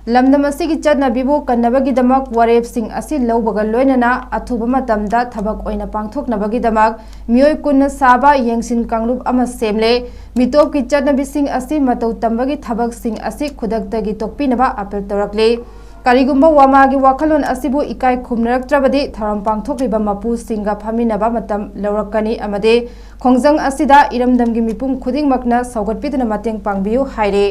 ꯂꯝꯗꯝ ꯑꯁꯤꯒꯤ ꯆꯠꯅꯕꯤꯕꯨ ꯀꯟꯅꯕꯒꯤꯗꯃꯛ ꯋꯥꯔꯦꯞꯁꯤꯡ ꯑꯁꯤ ꯂꯧꯕꯒ ꯂꯣꯏꯅꯅ ꯑꯊꯨꯕ ꯃꯇꯝꯗ ꯊꯕꯛ ꯑꯣꯏꯅ ꯄꯥꯡꯊꯣꯛꯅꯕꯒꯤꯗꯃꯛ ꯃꯤꯑꯣꯏ ꯀꯨꯟꯅ ꯁꯥꯕ ꯌꯦꯡꯁꯤꯟ ꯀꯥꯡꯂꯨꯞ ꯑꯃ ꯁꯦꯝꯂꯦ꯫ ꯃꯤꯇꯣꯞꯀꯤ ꯆꯠꯅꯕꯤꯁꯤꯡ ꯑꯁꯤ ꯃꯇꯧ ꯇꯝꯕꯒꯤ ꯊꯕꯛꯁꯤꯡ ꯑꯁꯤ ꯈꯨꯗꯛꯇꯒꯤ ꯇꯣꯛꯄꯤꯅꯕ ꯑꯥꯄꯤꯜ ꯇꯧꯔꯛꯂꯤ꯫ ꯀꯔꯤꯒꯨꯝꯕ ꯋꯥꯃꯥꯒꯤ ꯋꯥꯈꯜꯂꯣꯟ ꯑꯁꯤꯕꯨ ꯏꯀꯥꯏ ꯈꯨꯝꯅꯔꯛꯇ꯭ꯔꯕꯗꯤ ꯊꯧꯔꯝ ꯄꯥꯡꯊꯣꯛꯂꯤꯕ ꯃꯄꯨꯁꯤꯡꯒ ꯐꯝꯃꯤꯟꯅꯕ ꯃꯇꯝ ꯂꯧꯔꯛꯀꯅꯤ ꯑꯃꯗꯤ ꯈꯣꯡꯖꯪ ꯑꯁꯤꯗ ꯏꯔꯝꯗꯝꯒꯤ ꯃꯤꯄꯨꯝ ꯈꯨꯗꯤꯡꯃꯛꯅ ꯁꯧꯒꯠꯄꯤꯗꯨꯅ ꯃꯇꯦꯡ ꯄꯥꯡꯕꯤꯌꯨ ꯍꯥꯏꯔꯤ꯫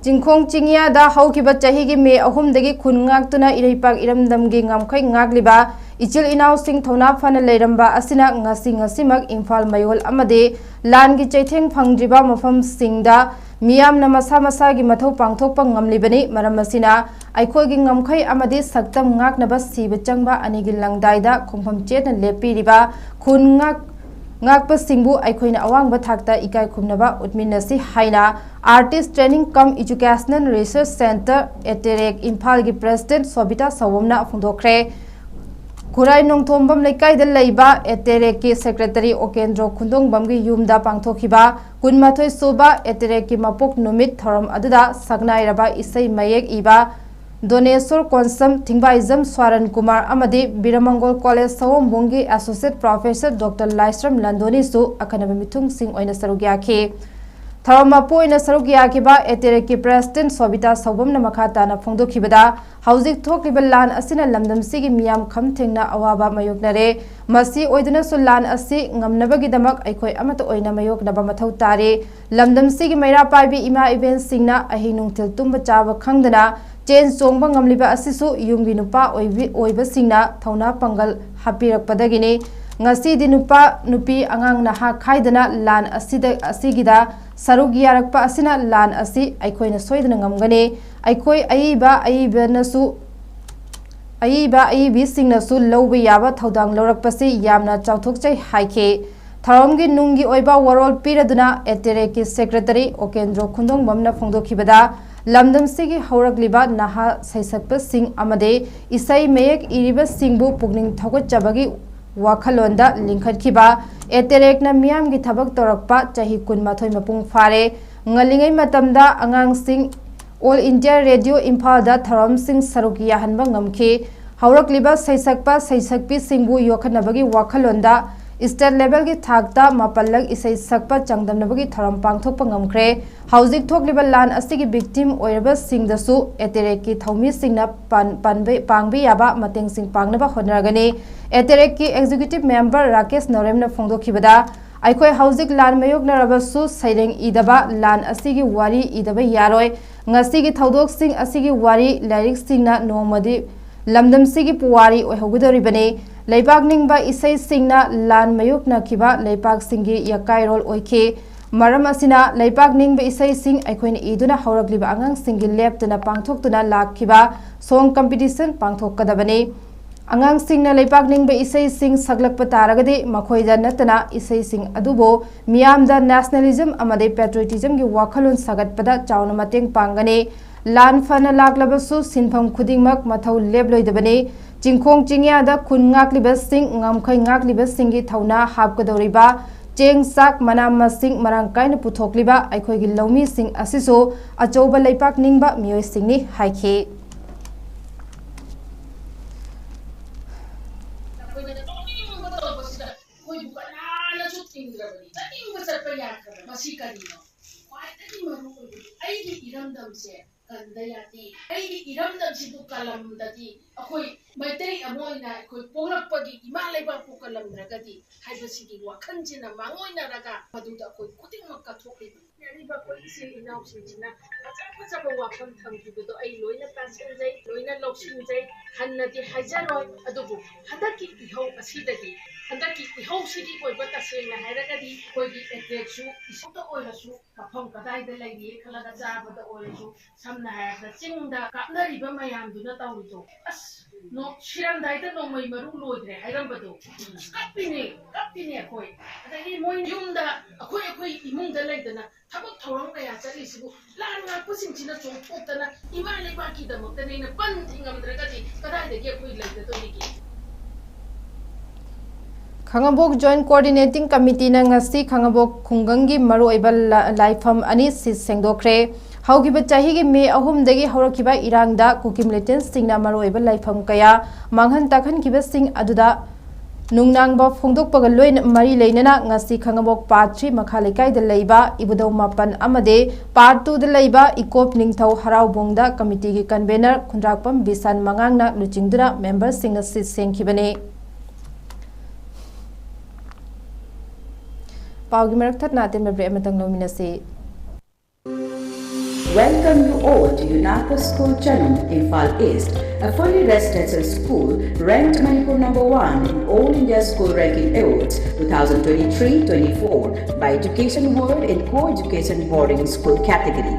ꯆꯤꯡꯈꯣꯡ ꯆꯤꯡꯌꯥꯗ ꯍꯧꯈꯤꯕ ꯆꯍꯤꯒꯤ ꯃꯦ ꯑꯍꯨꯝꯗꯒꯤ ꯈꯨꯟ ꯉꯥꯛꯇꯨꯅ ꯏꯔꯩꯄꯥꯛ ꯏꯔꯝꯗꯝꯒꯤ ꯉꯝꯈꯩ ꯉꯥꯛꯂꯤꯕ ꯏꯆꯤꯜ ꯏꯅꯥꯎꯁꯤꯡ ꯊꯧꯅꯥ ꯐꯅ ꯂꯩꯔꯝꯕ ꯑꯁꯤꯅ ꯉꯁꯤ ꯉꯁꯤꯃꯛ ꯏꯝꯐꯥꯜ ꯃꯌꯣꯜ ꯑꯃꯗꯤ ꯂꯥꯟꯒꯤ ꯆꯩꯊꯦꯡ ꯐꯪꯗ꯭ꯔꯤꯕ ꯃꯐꯝꯁꯤꯡꯗ ꯃꯤꯌꯥꯝꯅ ꯃꯁꯥ ꯃꯁꯥꯒꯤ ꯃꯊꯧ ꯄꯥꯡꯊꯣꯛꯄ ꯉꯝꯂꯤꯕꯅꯤ꯫ ꯃꯔꯝ ꯑꯁꯤꯅ ꯑꯩꯈꯣꯏꯒꯤ ꯉꯝꯈꯩ ꯑꯃꯗꯤ ꯁꯛꯇꯝ ꯉꯥꯛꯅꯕ ꯁꯤꯕ ꯆꯪꯕ ꯑꯅꯤꯒꯤ ꯂꯪꯗꯥꯏꯗ ꯈꯣꯡꯐꯝ ꯆꯦꯠꯅ ꯂꯦꯞꯄꯤꯔꯤꯕ ꯈꯨꯟ ꯉꯥꯛ-, ꯉꯥꯛꯄꯁꯤꯡꯕꯨ ꯑꯩꯈꯣꯏꯅ ꯑꯋꯥꯡꯕ ꯊꯥꯛꯇ ꯏꯀꯥꯏ ꯈꯨꯝꯅꯕ ꯎꯠꯃꯤꯟꯅꯁꯤ ꯍꯥꯏꯅ Artist Training cum Educational Research Centre, ꯑꯦꯇꯦꯔꯦꯛ, ꯏꯝꯐꯥꯜꯒꯤ ꯄ꯭ꯔꯦꯁꯤꯗꯦꯟꯠ ꯁꯣꯕꯤꯇꯥ ꯁꯥꯋꯣꯝꯅ ꯐꯣꯡꯗꯣꯛꯈ꯭ꯔꯦ꯫ ꯈꯨꯔꯥꯏ ꯅꯣꯡꯊꯣꯝꯕꯝ ꯂꯩꯀꯥꯏꯗ ꯂꯩꯕ ꯑꯦꯇꯦꯔꯦꯛꯀꯤ ꯁꯦꯀ꯭ꯔꯦꯇꯔꯤ ꯑꯣꯀꯦꯟꯗ꯭ꯔꯣ ꯈꯨꯟꯗꯣꯡꯕꯝꯒꯤ ꯌꯨꯝꯗ ꯄꯥꯡꯊꯣꯛꯈꯤꯕ ꯀꯨꯟꯃꯥꯊꯣꯏ ꯁꯨꯕ ꯑꯦꯇꯦꯔꯦꯛꯀꯤ ꯃꯄꯣꯛ ꯅꯨꯃꯤꯠ ꯊꯧꯔꯝ ꯑꯗꯨꯗ ꯁꯛꯅꯥꯏꯔꯕ ꯏꯁꯩ ꯃꯌꯦꯛ ꯏꯕ ꯗꯣꯅꯦꯁꯣꯔ ꯀꯣꯟꯁꯝ, ꯊꯤꯡꯕꯥꯏꯖꯝ ꯁ꯭ꯋꯥꯔꯟ ꯀꯨꯃꯥꯔ ꯑꯃꯗꯤ ꯕꯤꯔꯃꯪꯒꯣꯜ ꯀꯣꯂꯦꯖ ꯁꯑꯣꯝꯕꯨꯡꯒꯤ ꯑꯦꯁꯣꯁꯤꯌꯦꯠ ꯄ꯭ꯔꯣꯐꯦꯁꯔ ꯗꯣꯛꯇꯔ ꯂꯥꯏꯁ꯭ꯔꯝ ꯂꯟꯗꯣꯅꯤꯁꯨ ꯑꯈꯟꯅꯕ ꯃꯤꯊꯨꯡꯁꯤꯡ ꯑꯣꯏꯅ ꯁꯔꯨꯛ ꯌꯥꯈꯤ꯫ ꯊꯧꯔꯝ ꯃꯄꯨ ꯑꯣꯏꯅ ꯁꯔꯨꯛ ꯌꯥꯈꯤꯕ ꯑꯦꯇꯦꯔꯦꯛꯀꯤ ꯄ꯭ꯔꯦꯁꯤꯗꯦꯟꯠ ꯁꯣꯕꯤꯇꯥ ꯁꯧꯕꯝꯅ ꯃꯈꯥ ꯇꯥꯅ ꯐꯣꯡꯗꯣꯛꯈꯤꯕꯗ, ꯍꯧꯖꯤꯛ ꯊꯣꯛꯂꯤꯕ ꯂꯥꯟ ꯑꯁꯤꯅ ꯂꯝꯗꯝꯁꯤꯒꯤ ꯃꯤꯌꯥꯝ ꯈꯝ ꯊꯦꯡꯅ ꯑꯋꯥꯕ ꯃꯥꯌꯣꯛꯅꯔꯦ꯫ ꯃꯁꯤ ꯑꯣꯏꯗꯨꯅꯁꯨ ꯂꯥꯟ ꯑꯁꯤ ꯉꯝꯅꯕꯒꯤꯗꯃꯛ ꯑꯩꯈꯣꯏ ꯑꯃꯠꯇ ꯑꯣꯏꯅ ꯃꯥꯌꯣꯛꯅꯕ ꯃꯊꯧ ꯇꯥꯔꯤ꯫ ꯂꯝꯗꯝꯁꯤꯒꯤ ꯃꯩꯔꯥ ꯄꯥꯏꯕꯤ ꯏꯃꯥ ꯏꯕꯦꯟꯁꯤꯡꯅ ꯑꯍꯤꯡ ꯅꯨꯡꯊꯤꯜ ꯇꯨꯝꯕ ꯆꯥꯕ ꯈꯪꯗꯅ ꯆꯦꯟ ꯆꯣꯡꯕ ꯉꯝꯂꯤꯕ ꯑꯁꯤꯁꯨ ꯌꯨꯝꯒꯤ ꯅꯨꯄꯥ ꯑꯣꯏꯕꯤ-, ꯑꯣꯏꯕꯁꯤꯡꯅ ꯊꯧꯅꯥ ꯄꯥꯡꯒꯜ ꯍꯥꯞꯄꯤꯔꯛꯄꯗꯒꯤꯅꯤ꯫ ꯉꯁꯤꯗꯤ ꯅꯨꯄꯥ, ꯅꯨꯄꯤ, ꯑꯉꯥꯡ ꯅꯍꯥ ꯈꯥꯏꯗꯅ ꯂꯥꯟ ꯑꯁꯤꯗ, ꯑꯁꯤꯒꯤꯗ ꯁꯔꯨꯛ ꯌꯥꯔꯛꯄ ꯑꯁꯤꯅ ꯂꯥꯟ ꯑꯁꯤ ꯑꯩꯈꯣꯏꯅ ꯁꯣꯏꯗꯅ ꯉꯝꯒꯅꯤ꯫ ꯑꯩꯈꯣꯏ ꯑꯏꯕ ꯑꯏꯕꯅꯁꯨ, ꯑꯏꯕ ꯑꯏꯕꯤꯁꯤꯡꯅꯁꯨ ꯂꯧꯕ ꯌꯥꯕ ꯊꯧꯗꯥꯡ ꯂꯧꯔꯛꯄꯁꯤ ꯌꯥꯝꯅ ꯆꯥꯎꯊꯣꯛꯆꯩ ꯍꯥꯏꯈꯤ꯫ ꯊꯧꯔꯝꯒꯤ ꯅꯨꯡꯒꯤ ꯑꯣꯏꯕ ꯋꯥꯔꯣꯜ ꯄꯤꯔꯗꯨꯅ ꯑꯦꯇꯦꯔꯦꯛꯀꯤ ꯁꯦꯀ꯭ꯔꯦꯇꯔꯤ ꯑꯣꯀꯦꯟꯗ꯭ꯔꯣ ꯈꯨꯟꯗꯣꯡꯕꯝꯅ ꯐꯣꯡꯗꯣꯛꯈꯤꯕꯗ, ꯂꯝꯗꯝꯁꯤꯒꯤ ꯍꯧꯔꯛꯂꯤꯕ ꯅꯍꯥ ꯁꯩꯁꯛꯄꯁꯤꯡ ꯑꯃꯗꯤ ꯏꯁꯩ ꯃꯌꯦꯛ ꯏꯔꯤꯕꯁꯤꯡꯕꯨ ꯄꯨꯛꯅꯤꯡ ꯊꯧꯒꯠꯆꯕꯒꯤ ꯋꯥꯈꯜꯂꯣꯟꯗ ꯂꯤꯡꯈꯠꯈꯤꯕ ꯑꯦꯇꯦꯔꯦꯛꯅ ꯃꯤꯌꯥꯝꯒꯤ ꯊꯕꯛ ꯇꯧꯔꯛꯄ ꯆꯍꯤ ꯀꯨꯟꯃꯥꯊꯣꯏ ꯃꯄꯨꯡ ꯐꯥꯔꯦ꯫ ꯉꯜꯂꯤꯉꯩ ꯃꯇꯝꯗ ꯑꯉꯥꯡꯁꯤꯡ ꯑꯣꯜ ꯏꯟꯗꯤꯌꯥ ꯔꯦꯗꯤꯑꯣ ꯏꯝꯐꯥꯜꯗ ꯊꯧꯔꯝꯁꯤꯡ ꯁꯔꯨꯛ ꯌꯥꯍꯟꯕ ꯉꯝꯈꯤ꯫ ꯍꯧꯔꯛꯂꯤꯕ ꯁꯩꯁꯛꯄ ꯁꯩꯁꯛꯄꯤꯁꯤꯡꯕꯨ ꯌꯣꯛꯈꯠꯅꯕꯒꯤ ꯋꯥꯈꯜꯂꯣꯟꯗ ꯁ꯭ꯇꯦꯠ ꯂꯦꯚꯦꯜꯒꯤ ꯊꯥꯛꯇ ꯃꯥꯄꯜꯂꯛ ꯏꯁꯩ ꯁꯛꯄ ꯆꯥꯡꯗꯝꯅꯕꯒꯤ ꯊꯧꯔꯝ ꯄꯥꯡꯊꯣꯛꯄ ꯉꯝꯈ꯭ꯔꯦ꯫ ꯍꯧꯖꯤꯛ ꯊꯣꯛꯂꯤꯕ ꯂꯥꯟ ꯑꯁꯤꯒꯤ ꯚꯤꯛꯇꯤꯝ ꯑꯣꯏꯔꯕꯁꯤꯡꯗꯁꯨ ꯑꯦꯇꯦꯔꯦꯛꯀꯤ ꯊꯧꯃꯤꯁꯤꯡꯅ ꯄꯥꯟ-, ꯄꯥꯟꯕ-, ꯄꯥꯡꯕ ꯌꯥꯕ ꯃꯇꯦꯡꯁꯤꯡ ꯄꯥꯡꯅꯕ ꯍꯣꯠꯅꯔꯒꯅꯤ꯫ ꯑꯦꯇꯦꯔꯦꯛꯀꯤ ꯑꯦꯛꯖꯤꯀ꯭ꯌꯨꯇꯤꯚ ꯃꯦꯝꯕꯔ ꯔꯥꯀꯦꯁ ꯅꯣꯔꯦꯝꯅ ꯐꯣꯡꯗꯣꯛꯈꯤꯕꯗ, ꯑꯩꯈꯣꯏ ꯍꯧꯖꯤꯛ ꯂꯥꯟ ꯃꯥꯌꯣꯛꯅꯔꯕꯁꯨ ꯁꯩꯔꯦꯡ ꯏꯗꯕ, ꯂꯥꯟ ꯑꯁꯤꯒꯤ ꯋꯥꯔꯤ ꯏꯗꯕ ꯌꯥꯔꯣꯏ꯫ ꯉꯁꯤꯒꯤ ꯊꯧꯗꯣꯛꯁꯤꯡ ꯑꯁꯤꯒꯤ ꯋꯥꯔꯤ ꯂꯥꯏꯔꯤꯛꯁꯤꯡꯅ ꯅꯣꯡꯃꯗꯤ ꯂꯝꯗꯝꯁꯤꯒꯤ ꯄꯨꯋꯥꯔꯤ ꯑꯣꯏꯍꯧꯒꯗꯧꯔꯤꯕꯅꯤ꯫ ꯂꯩꯕꯥꯛ ꯅꯤꯡꯕ ꯏꯁꯩꯁꯤꯡꯅ ꯂꯥꯟ ꯃꯥꯌꯣꯛꯅꯈꯤꯕ ꯂꯩꯄꯥꯛꯁꯤꯡꯒꯤ ꯌꯥꯀꯥꯏꯔꯣꯜ ꯑꯣꯏꯈꯤ꯫ ꯃꯔꯝ ꯑꯁꯤꯅ, ꯂꯩꯄꯥꯛ ꯅꯤꯡꯕ ꯏꯁꯩꯁꯤꯡ ꯑꯩꯈꯣꯏꯅ ꯏꯗꯨꯅ ꯍꯧꯔꯛꯂꯤꯕ ꯑꯉꯥꯡꯁꯤꯡꯒꯤ ꯂꯦꯞꯇꯅ ꯄꯥꯡꯊꯣꯛꯇꯨꯅ ꯂꯥꯛꯈꯤꯕ ꯁꯣꯡ ꯀꯝꯄꯤꯇꯤꯁꯟ ꯄꯥꯡꯊꯣꯛꯀꯗꯕꯅꯤ꯫ ꯑꯉꯥꯡꯁꯤꯡꯅ ꯂꯩꯄꯥꯛ ꯅꯤꯡꯕ ꯏꯁꯩꯁꯤꯡ ꯁꯛꯂꯛꯄ ꯇꯥꯔꯒꯗꯤ, ꯃꯈꯣꯏꯗ ꯅꯠꯇꯅ ꯏꯁꯩꯁꯤꯡ ꯑꯗꯨꯕꯨ ꯃꯤꯌꯥꯝꯗ ꯅꯦꯁꯅꯦꯂꯤꯖꯝ ꯑꯃꯗꯤ ꯄꯦꯇ꯭ꯔꯤꯌꯣꯇꯤꯖꯝꯒꯤ ꯋꯥꯈꯜꯂꯣꯟ ꯁꯥꯒꯠꯄꯗ ꯆꯥꯎꯅ ꯃꯇꯦꯡ ꯄꯥꯡꯒꯅꯤ꯫ ꯂꯥꯟ ꯐꯅ ꯂꯥꯛꯂꯕꯁꯨ ꯁꯤꯟꯐꯝ ꯈꯨꯗꯤꯡꯃꯛ ꯃꯊꯧ ꯂꯦꯞꯂꯣꯏꯗꯕꯅꯤ꯫ ꯆꯤꯡꯈꯣꯡ ꯆꯤꯡꯌꯥꯗ ꯈꯨꯟ ꯉꯥꯛꯂꯤꯕꯁꯤꯡ, ꯉꯝꯈꯩ ꯉꯥꯛꯂꯤꯕꯁꯤꯡꯒꯤ ꯊꯧꯅꯥ ꯍꯥꯞꯀꯗꯧꯔꯤꯕ, ꯆꯦꯡ, ꯆꯥꯛ, ꯃꯅꯥ ꯃꯁꯤꯡ ꯃꯔꯥꯡ ꯀꯥꯏꯅ ꯄꯨꯊꯣꯛꯂꯤꯕ ꯑꯩꯈꯣꯏꯒꯤ ꯂꯧꯃꯤꯁꯤꯡ ꯑꯁꯤꯁꯨ ꯑꯆꯧꯕ ꯂꯩꯄꯥꯛ ꯅꯤꯡꯕ ꯃꯤꯑꯣꯏꯁꯤꯡꯅꯤ ꯍꯥꯏꯈꯤ꯫ ꯍꯥꯟꯅꯁꯨ ꯊꯤꯡꯗ꯭ꯔꯕꯅꯤ, ꯆꯠꯅꯤꯡꯕ ꯆꯠꯄ ꯌꯥꯗ꯭ꯔꯕ꯫ ꯃꯁꯤ ꯀꯔꯤꯅꯣ? ꯈ꯭ꯋꯥꯏꯗꯒꯤ ꯃꯔꯨ ꯑꯣꯏꯕꯗꯤ ꯑꯩꯒꯤ ꯏꯔꯝꯗꯝꯁꯦ ꯀꯟꯗ ꯌꯥꯗꯦ꯫ ꯑꯩꯒꯤ ꯏꯔꯝꯗꯝꯁꯤꯕꯨ ꯀꯜꯂꯝꯗꯗꯤ ꯑꯩꯈꯣꯏ ꯃꯩꯇꯩ ꯑꯃ ꯑꯣꯏꯅ ꯑꯩꯈꯣꯏ ꯄꯣꯛꯂꯛꯄꯒꯤ ꯏꯃꯥ ꯂꯩꯕꯥꯛꯄꯨ ꯀꯜꯂꯝꯗ꯭ꯔꯒꯗꯤ ꯍꯥꯏꯕꯁꯤꯒꯤ ꯋꯥꯈꯜꯁꯤꯅ ꯃꯥꯡꯑꯣꯏꯅꯔꯒ ꯃꯗꯨꯗ ꯑꯩꯈꯣꯏ ꯈꯨꯗꯤꯡꯃꯛ ꯀꯠꯊꯣꯛꯂꯤꯕꯅꯤ꯫ ꯂꯩꯔꯤꯕ ꯑꯩꯈꯣꯏ ꯏꯆꯤꯜ ꯏꯅꯥꯎꯁꯤꯡꯁꯤꯅ ꯐꯖ ꯐꯖꯕ ꯋꯥꯐꯝ ꯊꯝꯈꯤꯕꯗꯣ ꯑꯩ ꯂꯣꯏꯅ ꯇꯥꯁꯤꯟꯖꯩ, ꯂꯣꯏꯅ ꯂꯧꯁꯤꯟꯖꯩ꯫ ꯍꯟꯅꯗꯤ ꯍꯥꯏꯖꯔꯣꯏ, ꯑꯗꯨꯕꯨ ꯍꯟꯗꯛꯀꯤ ꯏꯍꯧ ꯑꯁꯤꯗꯒꯤ, ꯍꯟꯗꯛꯀꯤ ꯏꯍꯧꯁꯤꯒꯤ ꯑꯣꯏꯕ, ꯇꯁꯦꯡꯅ ꯍꯥꯏꯔꯒꯗꯤ ꯑꯩꯈꯣꯏꯒꯤ ꯑꯦꯇꯦꯛꯁꯨ ꯏꯁꯣꯔꯗ ꯑꯣꯏꯔꯁꯨ, ꯃꯐꯝ ꯀꯗꯥꯏꯗ ꯂꯩꯔꯤ ꯈꯜꯂꯒ ꯆꯥꯕꯗ ꯑꯣꯏꯔꯁꯨ, ꯁꯝꯅ ꯍꯥꯏꯔꯕꯗ ꯆꯤꯡꯗ ꯀꯥꯞꯅꯔꯤꯕ ꯃꯌꯥꯝꯗꯨꯅ ꯇꯧꯔꯤꯗꯣ, ꯑꯁ, ꯅꯣ-, ꯁꯤꯔꯝꯗꯥꯏꯗ ꯅꯣꯡꯃꯩ ꯃꯔꯨ ꯂꯣꯏꯗ꯭ꯔꯦ ꯍꯥꯏꯔꯝꯕꯗꯣ, ꯑꯁ, ꯀꯞꯄꯤꯅꯦ, ꯀꯞꯄꯤꯅꯦ ꯑꯩꯈꯣꯏ꯫ ꯑꯗꯒꯤ ꯃꯣꯏ ꯌꯨꯝꯗ, ꯑꯩꯈꯣꯏ, ꯑꯩꯈꯣꯏ ꯏꯃꯨꯡꯗ ꯂꯩꯗꯅ ꯊꯕꯛ ꯊꯧꯔꯝ ꯀꯌꯥ ꯆꯠꯂꯤꯁꯤꯕꯨ ꯂꯥꯟ ꯉꯥꯛꯄꯁꯤꯡꯁꯤꯅ ꯆꯣꯡꯊꯣꯛꯇꯅ ꯏꯃꯥ ꯂꯩꯕꯥꯛꯀꯤꯗꯃꯛꯇꯅꯦꯅ ꯄꯟ ꯊꯤꯡꯉꯝꯗ꯭ꯔꯒꯗꯤ ꯀꯗꯥꯏꯗꯒꯤ ꯑꯩꯈꯣꯏ ꯂꯩꯒꯗꯧꯔꯤꯒꯦ? ꯈꯥꯉꯕꯣꯛ Joint Coordinating Committeeꯅ ꯉꯁꯤ ꯈꯥꯉꯕꯣꯛ ꯈꯨꯡꯒꯪꯒꯤ ꯃꯔꯨꯑꯣꯏꯕ ꯂ-, ꯂꯥꯏꯐꯝ ꯑꯅꯤ ꯁꯤꯠ ꯁꯦꯡꯗꯣꯛꯈ꯭ꯔꯦ꯫ ꯍꯧꯈꯤꯕ ꯆꯍꯤꯒꯤ ꯃꯦ ꯑꯍꯨꯝꯗꯒꯤ ꯍꯧꯔꯛꯈꯤꯕ ꯏꯔꯥꯡꯗ ꯀꯨꯀꯤ militantꯁꯤꯡꯅ ꯃꯔꯨꯑꯣꯏꯕ ꯂꯥꯏꯐꯝ ꯀꯌꯥ ꯃꯥꯡꯍꯟ ꯇꯥꯛꯍꯟꯈꯤꯕꯁꯤꯡ ꯑꯗꯨꯗ ꯅꯨꯡꯅꯥꯡꯕ ꯐꯣꯡꯗꯣꯛꯄꯒ ꯂꯣꯏꯅ ꯃꯔꯤ ꯂꯩꯅꯅ ꯉꯁꯤ ꯈꯥꯉꯕꯣꯛ Part three ꯃꯈꯥ ꯂꯩꯀꯥꯏꯗ ꯂꯩꯕ ꯏꯕꯨꯙꯧ ꯃꯥꯄꯟ ꯑꯃꯗꯤ Part twoꯗ ꯂꯩꯕ ꯏꯀꯣꯞ ꯅꯤꯡꯊꯧ ꯍꯔꯥꯎꯕꯣꯡꯗ committeeꯒꯤ convener ꯈꯨꯟꯗ꯭ꯔꯥꯛꯄꯝ ꯕꯤꯁꯥꯟ ꯃꯉꯥꯡꯅ ꯂꯨꯆꯤꯡꯗꯨꯅ memberꯁꯤꯡꯅ ꯁꯤꯠ ꯁꯦꯡꯈꯤꯕꯅꯤ꯫ ꯄꯥꯎꯒꯤ ꯃꯔꯛ ꯊꯠꯅ ꯑꯇꯦꯟꯕ break ꯑꯃꯇꯪ ꯂꯧꯃꯤꯟꯅꯁꯤ꯫ Welcome you all to UNACO School Chanung, Imphal East, a fully residential school ranked Manipur number one in All India School Ranking Awards two thousand twenty-three twenty-four by Education World in Co-Education Boarding School category.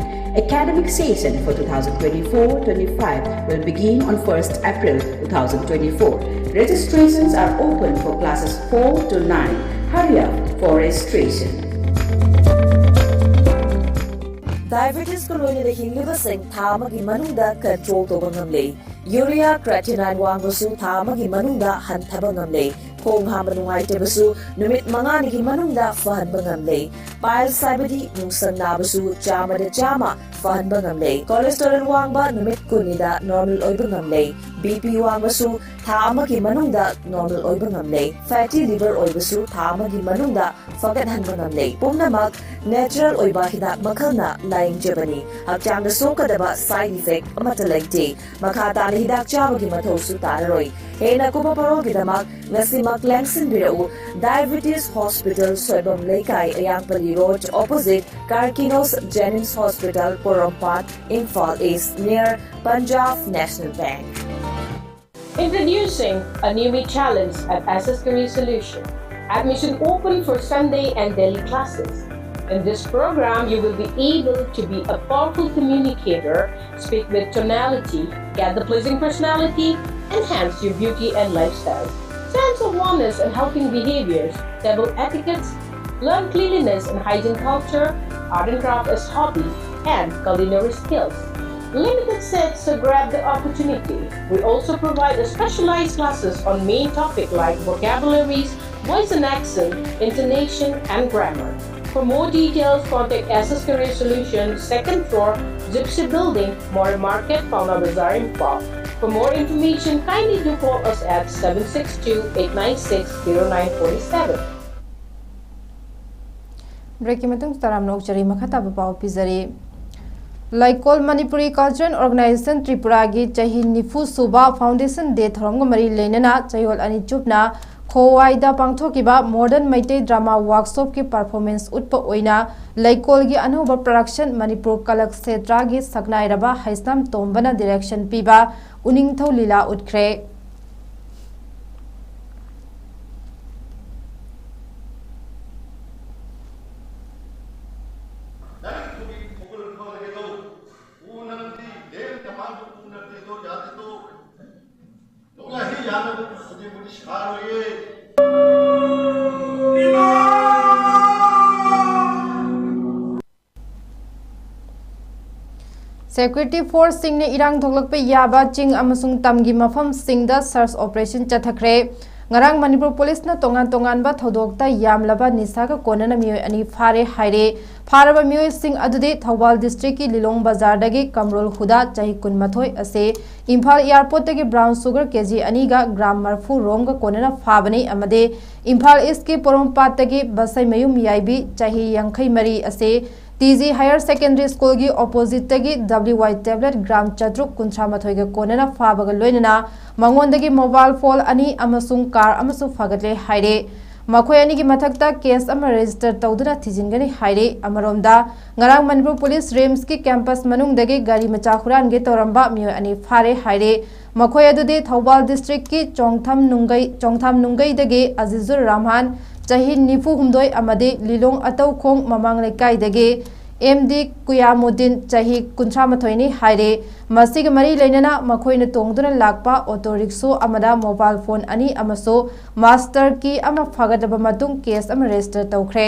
Academic session for two thousand twenty-four twenty-five will begin on first April two thousand twenty-four. Registrations are open for classes four to nine. Hurry up for registration. Diabetesꯀ ꯂꯣꯏꯅꯅ ꯍꯤꯡꯂꯤꯕꯁꯤꯡ ꯊꯥ ꯑꯃꯒꯤ ꯃꯅꯨꯡꯗ control ꯇꯧꯕ ꯉꯝꯂꯦ꯫ Urea creatinine ꯋꯥꯡꯕꯁꯨ ꯊꯥ ꯑꯃꯒꯤ ꯃꯅꯨꯡꯗ ꯍꯟꯊꯕ ꯉꯝꯂꯦ꯫ ꯈꯣꯡ ꯍꯥꯝꯕ ꯅꯨꯡꯉꯥꯏꯇꯕꯁꯨ ꯅꯨꯃꯤꯠ ꯃꯉꯥꯅꯤꯒꯤ ꯃꯅꯨꯡꯗ ꯐꯍꯟꯕ ꯉꯝꯂꯦ꯫ Piles ꯍꯥꯏꯕꯗꯤ ꯅꯨꯡꯁꯪ ꯅꯥꯕꯁꯨ ꯆꯥꯝꯃꯗ ꯆꯥꯝꯃ ꯐꯍꯟꯕ ꯉꯝꯂꯦ꯫ Cholesterol ꯋꯥꯡꯕ ꯅꯨꯃꯤꯠ ꯀꯨꯟꯅꯤꯗ normal ꯑꯣꯏꯕ ꯉꯝꯂꯦ꯫ ꯕꯤ ꯄꯤ ꯋꯥꯡꯕꯁꯨ ꯊꯥ ꯑꯃꯒꯤ ꯃꯅꯨꯡꯗ ꯅꯣꯔꯃꯦꯜ ꯑꯣꯏꯕ ꯉꯝꯂꯦ꯫ ꯐꯦꯇꯤ ꯂꯤꯚꯔ ꯑꯣꯏꯕꯁꯨ ꯊꯥ ꯑꯃꯒꯤ ꯃꯅꯨꯡꯗ ꯐꯒꯠꯍꯟꯕ ꯉꯝꯂꯦ꯫ ꯄꯨꯝꯅꯃꯛ ꯅꯦꯆꯔꯦꯜ ꯑꯣꯏꯕ ꯍꯤꯗꯥꯛ ꯃꯈꯜꯅ ꯂꯥꯌꯦꯡꯖꯕꯅꯤ꯫ ꯍꯛꯆꯥꯡꯗ ꯁꯣꯛꯀꯗꯕ ꯁꯥꯏꯗ ꯏꯐꯦꯛ ꯑꯃꯠꯇ ꯂꯩꯇꯦ꯫ ꯃꯈꯥ ꯇꯥꯅ ꯍꯤꯗꯥꯛ ꯆꯥꯕꯒꯤ ꯃꯊꯧꯁꯨ ꯇꯥꯔꯔꯣꯏ꯫ ꯍꯦꯟꯅ ꯀꯨꯞꯄ ꯄꯔꯣꯜꯒꯤꯗꯃꯛ ꯉꯁꯤꯃꯛ ꯂꯦꯡꯁꯤꯟꯕꯤꯔꯛꯎ꯫ Diabetes hospital, Soibam Leikai, Ayangpalli road, opposite Karkinos Jenims hospital, Porompat, Imphal east, near Punjab national bank. Introducing a new challenge at S S Career Solution. Admission open for Sunday and daily classes. In this program, you will be able to be a powerful communicator, speak with tonality, get the pleasing personality, enhance your beauty and lifestyle. Sense of wellness and helping behaviors, table etiquettes, learn cleanliness and hygiene culture, art and craft as hobby, and culinary skills. Limited seats, so grab the opportunity. We also provide a specialized classes on main topic like vocabularies, voice and accent, intonation, and grammar. For more details, contact S S Career Solutions, second floor, Gypsy Building, Moreh Market, Paona Bazar, Imphal. For more information, kindly do call us at seven six two, eight nine six, zero nine four seven. ꯕ꯭ꯔꯦꯛꯀꯤ ꯃꯇꯨꯡ ꯇꯔꯥꯝꯅ ꯑꯣꯛꯆꯔꯤ꯫ ꯃꯈꯥ ꯇꯥꯕ ꯄꯥꯎ ꯄꯤꯖꯔꯤ꯫ ꯂꯩꯀꯣꯜ Manipuri cultural organisation ꯇ꯭ꯔꯤꯄꯨꯔꯥꯒꯤ ꯆꯍꯤ ꯅꯤꯐꯨ ꯁꯨꯕ foundation ꯗꯦ ꯊꯧꯔꯝꯒ ꯃꯔꯤ ꯂꯩꯅꯅ ꯆꯌꯣꯜ ꯑꯅꯤ ꯆꯨꯞꯅ ꯈꯣꯋꯥꯏꯗ ꯄꯥꯡꯊꯣꯛꯈꯤꯕ ꯃꯣꯗꯔꯟ ꯃꯩꯇꯩ ꯗ꯭ꯔꯃꯥ ꯋꯥꯔꯛꯁꯣꯞꯀꯤ ꯄꯔꯐꯣꯔꯃꯦꯟꯁ ꯎꯠꯄ ꯑꯣꯏꯅ ꯂꯩꯀꯣꯜꯒꯤ ꯑꯅꯧꯕ ꯄ꯭ꯔꯗꯛꯁꯟ ꯃꯅꯤꯄꯨꯔ ꯀꯂꯛꯁꯦꯇ꯭ꯔꯥꯒꯤ ꯁꯛꯅꯥꯏꯔꯕ ꯍꯩꯁꯅꯥꯝ ꯇꯣꯝꯕꯅ ꯗꯤꯔꯦꯛꯁꯟ ꯄꯤꯕ ꯎꯅꯤꯡꯊꯧ ꯂꯤꯂꯥ ꯎꯠꯈ꯭ꯔꯦ꯫ ꯎꯅꯕꯗꯤ ꯂꯦꯝꯅ ꯃꯥꯡꯕ ꯎꯅꯕꯗꯤ ꯑꯗꯣ ꯌꯥꯗꯦꯗꯣ꯫ ꯅꯣꯡꯌꯥꯏ ꯌꯥꯅꯕ ꯍꯧꯖꯤꯛꯄꯨꯗꯤ ꯁꯥꯔꯣꯏꯌꯦ꯫ ꯁꯦꯀ꯭ꯌꯨꯔꯤꯇꯤ ꯐꯣꯔꯁꯁꯤꯡꯅ ꯏꯔꯥꯡ ꯊꯣꯛꯂꯛꯄ ꯌꯥꯕ ꯆꯤꯡ ꯑꯃꯁꯨꯡ ꯇꯝꯒꯤ ꯃꯐꯝꯁꯤꯡꯗ ꯁꯔꯆ ꯑꯣꯄꯔꯦꯁꯟ ꯆꯠꯊꯈ꯭ꯔꯦ꯫ ꯉꯔꯥꯡ ꯃꯅꯤꯄꯨꯔ ꯄꯨꯂꯤꯁꯅ ꯇꯣꯉꯥꯟ ꯇꯣꯉꯥꯟꯕ ꯊꯧꯗꯣꯛꯇ ꯌꯥꯝꯂꯕ ꯅꯤꯁꯥꯒ ꯀꯣꯟꯅꯅ ꯃꯤꯑꯣꯏ ꯑꯅꯤ ꯐꯥꯔꯦ ꯍꯥꯏꯔꯦ꯫ ꯐꯥꯔꯕ ꯃꯤꯑꯣꯏꯁꯤꯡ ꯑꯗꯨꯗꯤ ꯊꯧꯕꯥꯜ ꯗꯤꯁꯇ꯭ꯔꯤꯛꯀꯤ ꯂꯤꯂꯣꯡ ꯕꯖꯥꯔꯗꯒꯤ ꯀꯝꯔꯣꯜ ꯍꯨꯗꯥ, ꯆꯍꯤ ꯀꯨꯟꯃꯥꯊꯣꯏ ꯑꯁꯤ ꯏꯝꯐꯥꯜ ꯑꯦꯌꯥꯔꯄꯣꯔꯠꯇꯒꯤ ꯕ꯭ꯔꯥꯎꯟ ꯁꯨꯒꯔ ꯀꯦ ꯖꯤ ꯑꯅꯤꯒ ꯒ꯭ꯔꯥꯝ ꯃꯔꯐꯨ ꯔꯣꯝꯒ ꯀꯣꯟꯅꯅ ꯐꯥꯕꯅꯤ ꯑꯃꯗꯤ ꯏꯝꯐꯥꯜ ꯏꯁꯀꯤ ꯄꯣꯔꯣꯝꯄꯥꯠꯇꯒꯤ ꯕꯁꯩꯃꯌꯨꯝ ꯌꯥꯏꯕꯤ, ꯆꯍꯤ ꯌꯥꯡꯈꯩ ꯃꯔꯤ ꯑꯁꯤ ꯇꯤ ꯖꯤ ꯍꯥꯌꯔ ꯁꯦꯀꯦꯟꯗꯔꯤ ꯁ꯭ꯀꯨꯜꯒꯤ ꯑꯣꯄꯣꯖꯤꯠꯇꯒꯤ ꯗꯕ꯭ꯂꯤꯎ ꯋꯥꯏ ꯇꯦꯕ꯭ꯂꯦꯠ ꯒ꯭ꯔꯥꯝ ꯆꯥꯇ꯭ꯔꯨꯛ ꯀꯨꯟꯊ꯭ꯔꯥ ꯃꯥꯊꯣꯏꯒ ꯀꯣꯟꯅꯅ ꯐꯥꯕꯒ ꯂꯣꯏꯅꯅ ꯃꯉꯣꯟꯗꯒꯤ ꯃꯣꯕꯥꯏꯜ ꯐꯣꯟ ꯑꯅꯤ ꯑꯃꯁꯨꯡ ꯀꯥꯔ ꯑꯃꯁꯨ ꯐꯥꯒꯠꯂꯦ ꯍꯥꯏꯔꯦ꯫ ꯃꯈꯣꯏ ꯑꯅꯤꯒꯤ ꯃꯊꯛꯇ ꯀꯦꯁ ꯑꯃ ꯔꯦꯖꯤꯁꯇꯔ ꯇꯧꯗꯨꯅ ꯊꯤꯖꯤꯟꯒꯅꯤ ꯍꯥꯏꯔꯤ꯫ ꯑꯃꯔꯣꯝꯗ, ꯉꯔꯥꯡ ꯃꯅꯤꯄꯨꯔ ꯄꯨꯂꯤꯁ ꯔꯤꯝꯁꯀꯤ ꯀꯦꯝꯄꯁ ꯃꯅꯨꯡꯗꯒꯤ ꯒꯥꯔꯤ ꯃꯆꯥ ꯍꯨꯔꯥꯟꯒꯦ ꯇꯧꯔꯝꯕ ꯃꯤꯑꯣꯏ ꯑꯅꯤ ꯐꯥꯔꯦ ꯍꯥꯏꯔꯤ꯫ ꯃꯈꯣꯏ ꯑꯗꯨꯗꯤ ꯊꯧꯕꯥꯜ ꯗꯤꯁꯇ꯭ꯔꯤꯛꯀꯤ ꯆꯣꯡꯊꯝ ꯅꯨꯡꯒꯩ, ꯆꯣꯡꯊꯥꯝ ꯅꯨꯡꯒꯩꯗꯒꯤ ꯑꯖꯤꯖꯨꯔ ꯔꯍꯃꯥꯟ, ꯆꯍꯤ ꯅꯤꯐꯨ ꯍꯨꯝꯗꯣꯏ ꯑꯃꯗꯤ ꯂꯤꯂꯣꯡ ꯑꯇꯧꯈꯣꯡ ꯃꯃꯥꯡ ꯂꯩꯀꯥꯏꯗꯒꯤ ꯑꯦꯝ ꯗꯤ ꯀꯨꯌꯥꯃꯨꯗꯤꯟ, ꯆꯍꯤ ꯀꯨꯟꯊ꯭ꯔꯥ ꯃꯥꯊꯣꯏꯅꯤ ꯍꯥꯏꯔꯦ꯫ ꯃꯁꯤꯒ ꯃꯔꯤ ꯂꯩꯅꯅ ꯃꯈꯣꯏꯅ ꯇꯣꯡꯗꯨꯅ ꯂꯥꯛꯄ ꯑꯣꯇꯣ ꯔꯤꯛꯁꯣ ꯑꯃꯗ ꯃꯣꯕꯥꯏꯜ ꯐꯣꯟ ꯑꯅꯤ ꯑꯃꯁꯨ ꯃꯥꯁꯇꯔ ꯀꯤ ꯑꯃ ꯐꯥꯒꯠꯂꯕ ꯃꯇꯨꯡ ꯀꯦꯁ ꯑꯃ ꯔꯦꯖꯤꯁꯇꯔ ꯇꯧꯈ꯭ꯔꯦ꯫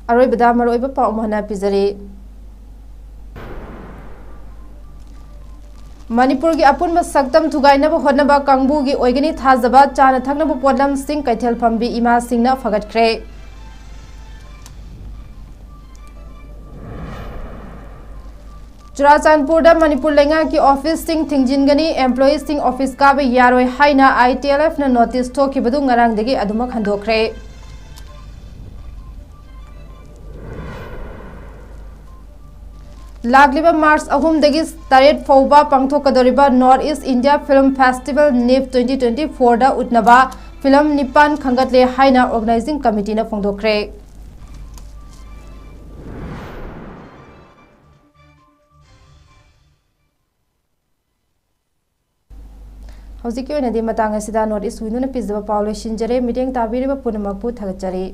ꯑꯔꯣꯏꯕꯗ ꯃꯔꯨꯑꯣꯏꯕ ꯄꯥꯎ ꯑꯃ ꯍꯟꯅ ꯄꯤꯖꯔꯤ꯫ ꯃꯅꯤꯄꯨꯔꯒꯤ ꯑꯄꯨꯟꯕ ꯁꯛꯇꯝ ꯊꯨꯒꯥꯏꯅꯕ ꯍꯣꯠꯅꯕ ꯀꯥꯡꯕꯨꯒꯤ ꯑꯣꯏꯒꯅꯤ ꯊꯥꯖꯕ ꯆꯥꯅ ꯊꯛꯅꯕ ꯄꯣꯠꯂꯝꯁꯤꯡ ꯀꯩꯊꯦꯜ ꯐꯝꯕꯤ ꯏꯃꯥꯁꯤꯡꯅ ꯐꯒꯠꯈ꯭ꯔꯦ꯫ ꯆꯨꯔꯥꯆꯥꯟꯄꯨꯔꯗ ꯃꯅꯤꯄꯨꯔ ꯂꯩꯉꯥꯛꯀꯤ ꯑꯣꯐꯤꯁꯁꯤꯡ ꯊꯤꯡꯖꯤꯟꯒꯅꯤ, ꯑꯦꯝꯄ꯭ꯂꯣꯌꯤꯁꯤꯡ ꯑꯣꯐꯤꯁ ꯀꯥꯕ ꯌꯥꯔꯣꯏ ꯍꯥꯏꯅ ꯑꯥꯏ ꯇꯤ ꯑꯦꯜ ꯑꯦꯐꯅ ꯅꯣꯇꯤꯁ ꯊꯣꯛꯈꯤꯕꯗꯨ ꯉꯔꯥꯡꯗꯒꯤ ꯑꯗꯨꯃꯛ ꯍꯟꯗꯣꯛꯈ꯭ꯔꯦ꯫ ꯂꯥꯛꯂꯤꯕ ꯃꯥꯔꯆ ꯑꯍꯨꯝꯗꯒꯤ ꯇꯔꯦꯠ ꯐꯥꯎꯕ ꯄꯥꯡꯊꯣꯛꯀꯗꯧꯔꯤꯕ north east India film festival NIFF twenty twenty ꯐꯣꯔꯗ ꯎꯠꯅꯕ ꯐꯤꯜꯝ ꯅꯤꯄꯥꯟ ꯈꯟꯒꯠꯂꯦ ꯍꯥꯏꯅ ꯑꯣꯔꯒꯅꯥꯏꯖꯤꯡ ꯀꯃꯤꯇꯤꯅ ꯐꯣꯡꯗꯣꯛꯈ꯭ꯔꯦ꯫ ꯍꯧꯖꯤꯛꯀꯤ ꯑꯣꯏꯅꯗꯤ ꯃꯇꯥꯡ ꯑꯁꯤꯗ ꯅꯣꯔꯠ ꯏꯁ ꯋꯤꯟꯗꯣꯅ ꯄꯤꯖꯕ ꯄꯥꯎ ꯂꯣꯏꯁꯤꯟꯖꯔꯦ꯫ ꯃꯤꯠꯌꯦꯡ ꯇꯥꯕꯤꯔꯤꯕ ꯄꯨꯝꯅꯃꯛꯄꯨ ꯊꯥꯒꯠꯆꯔꯤ꯫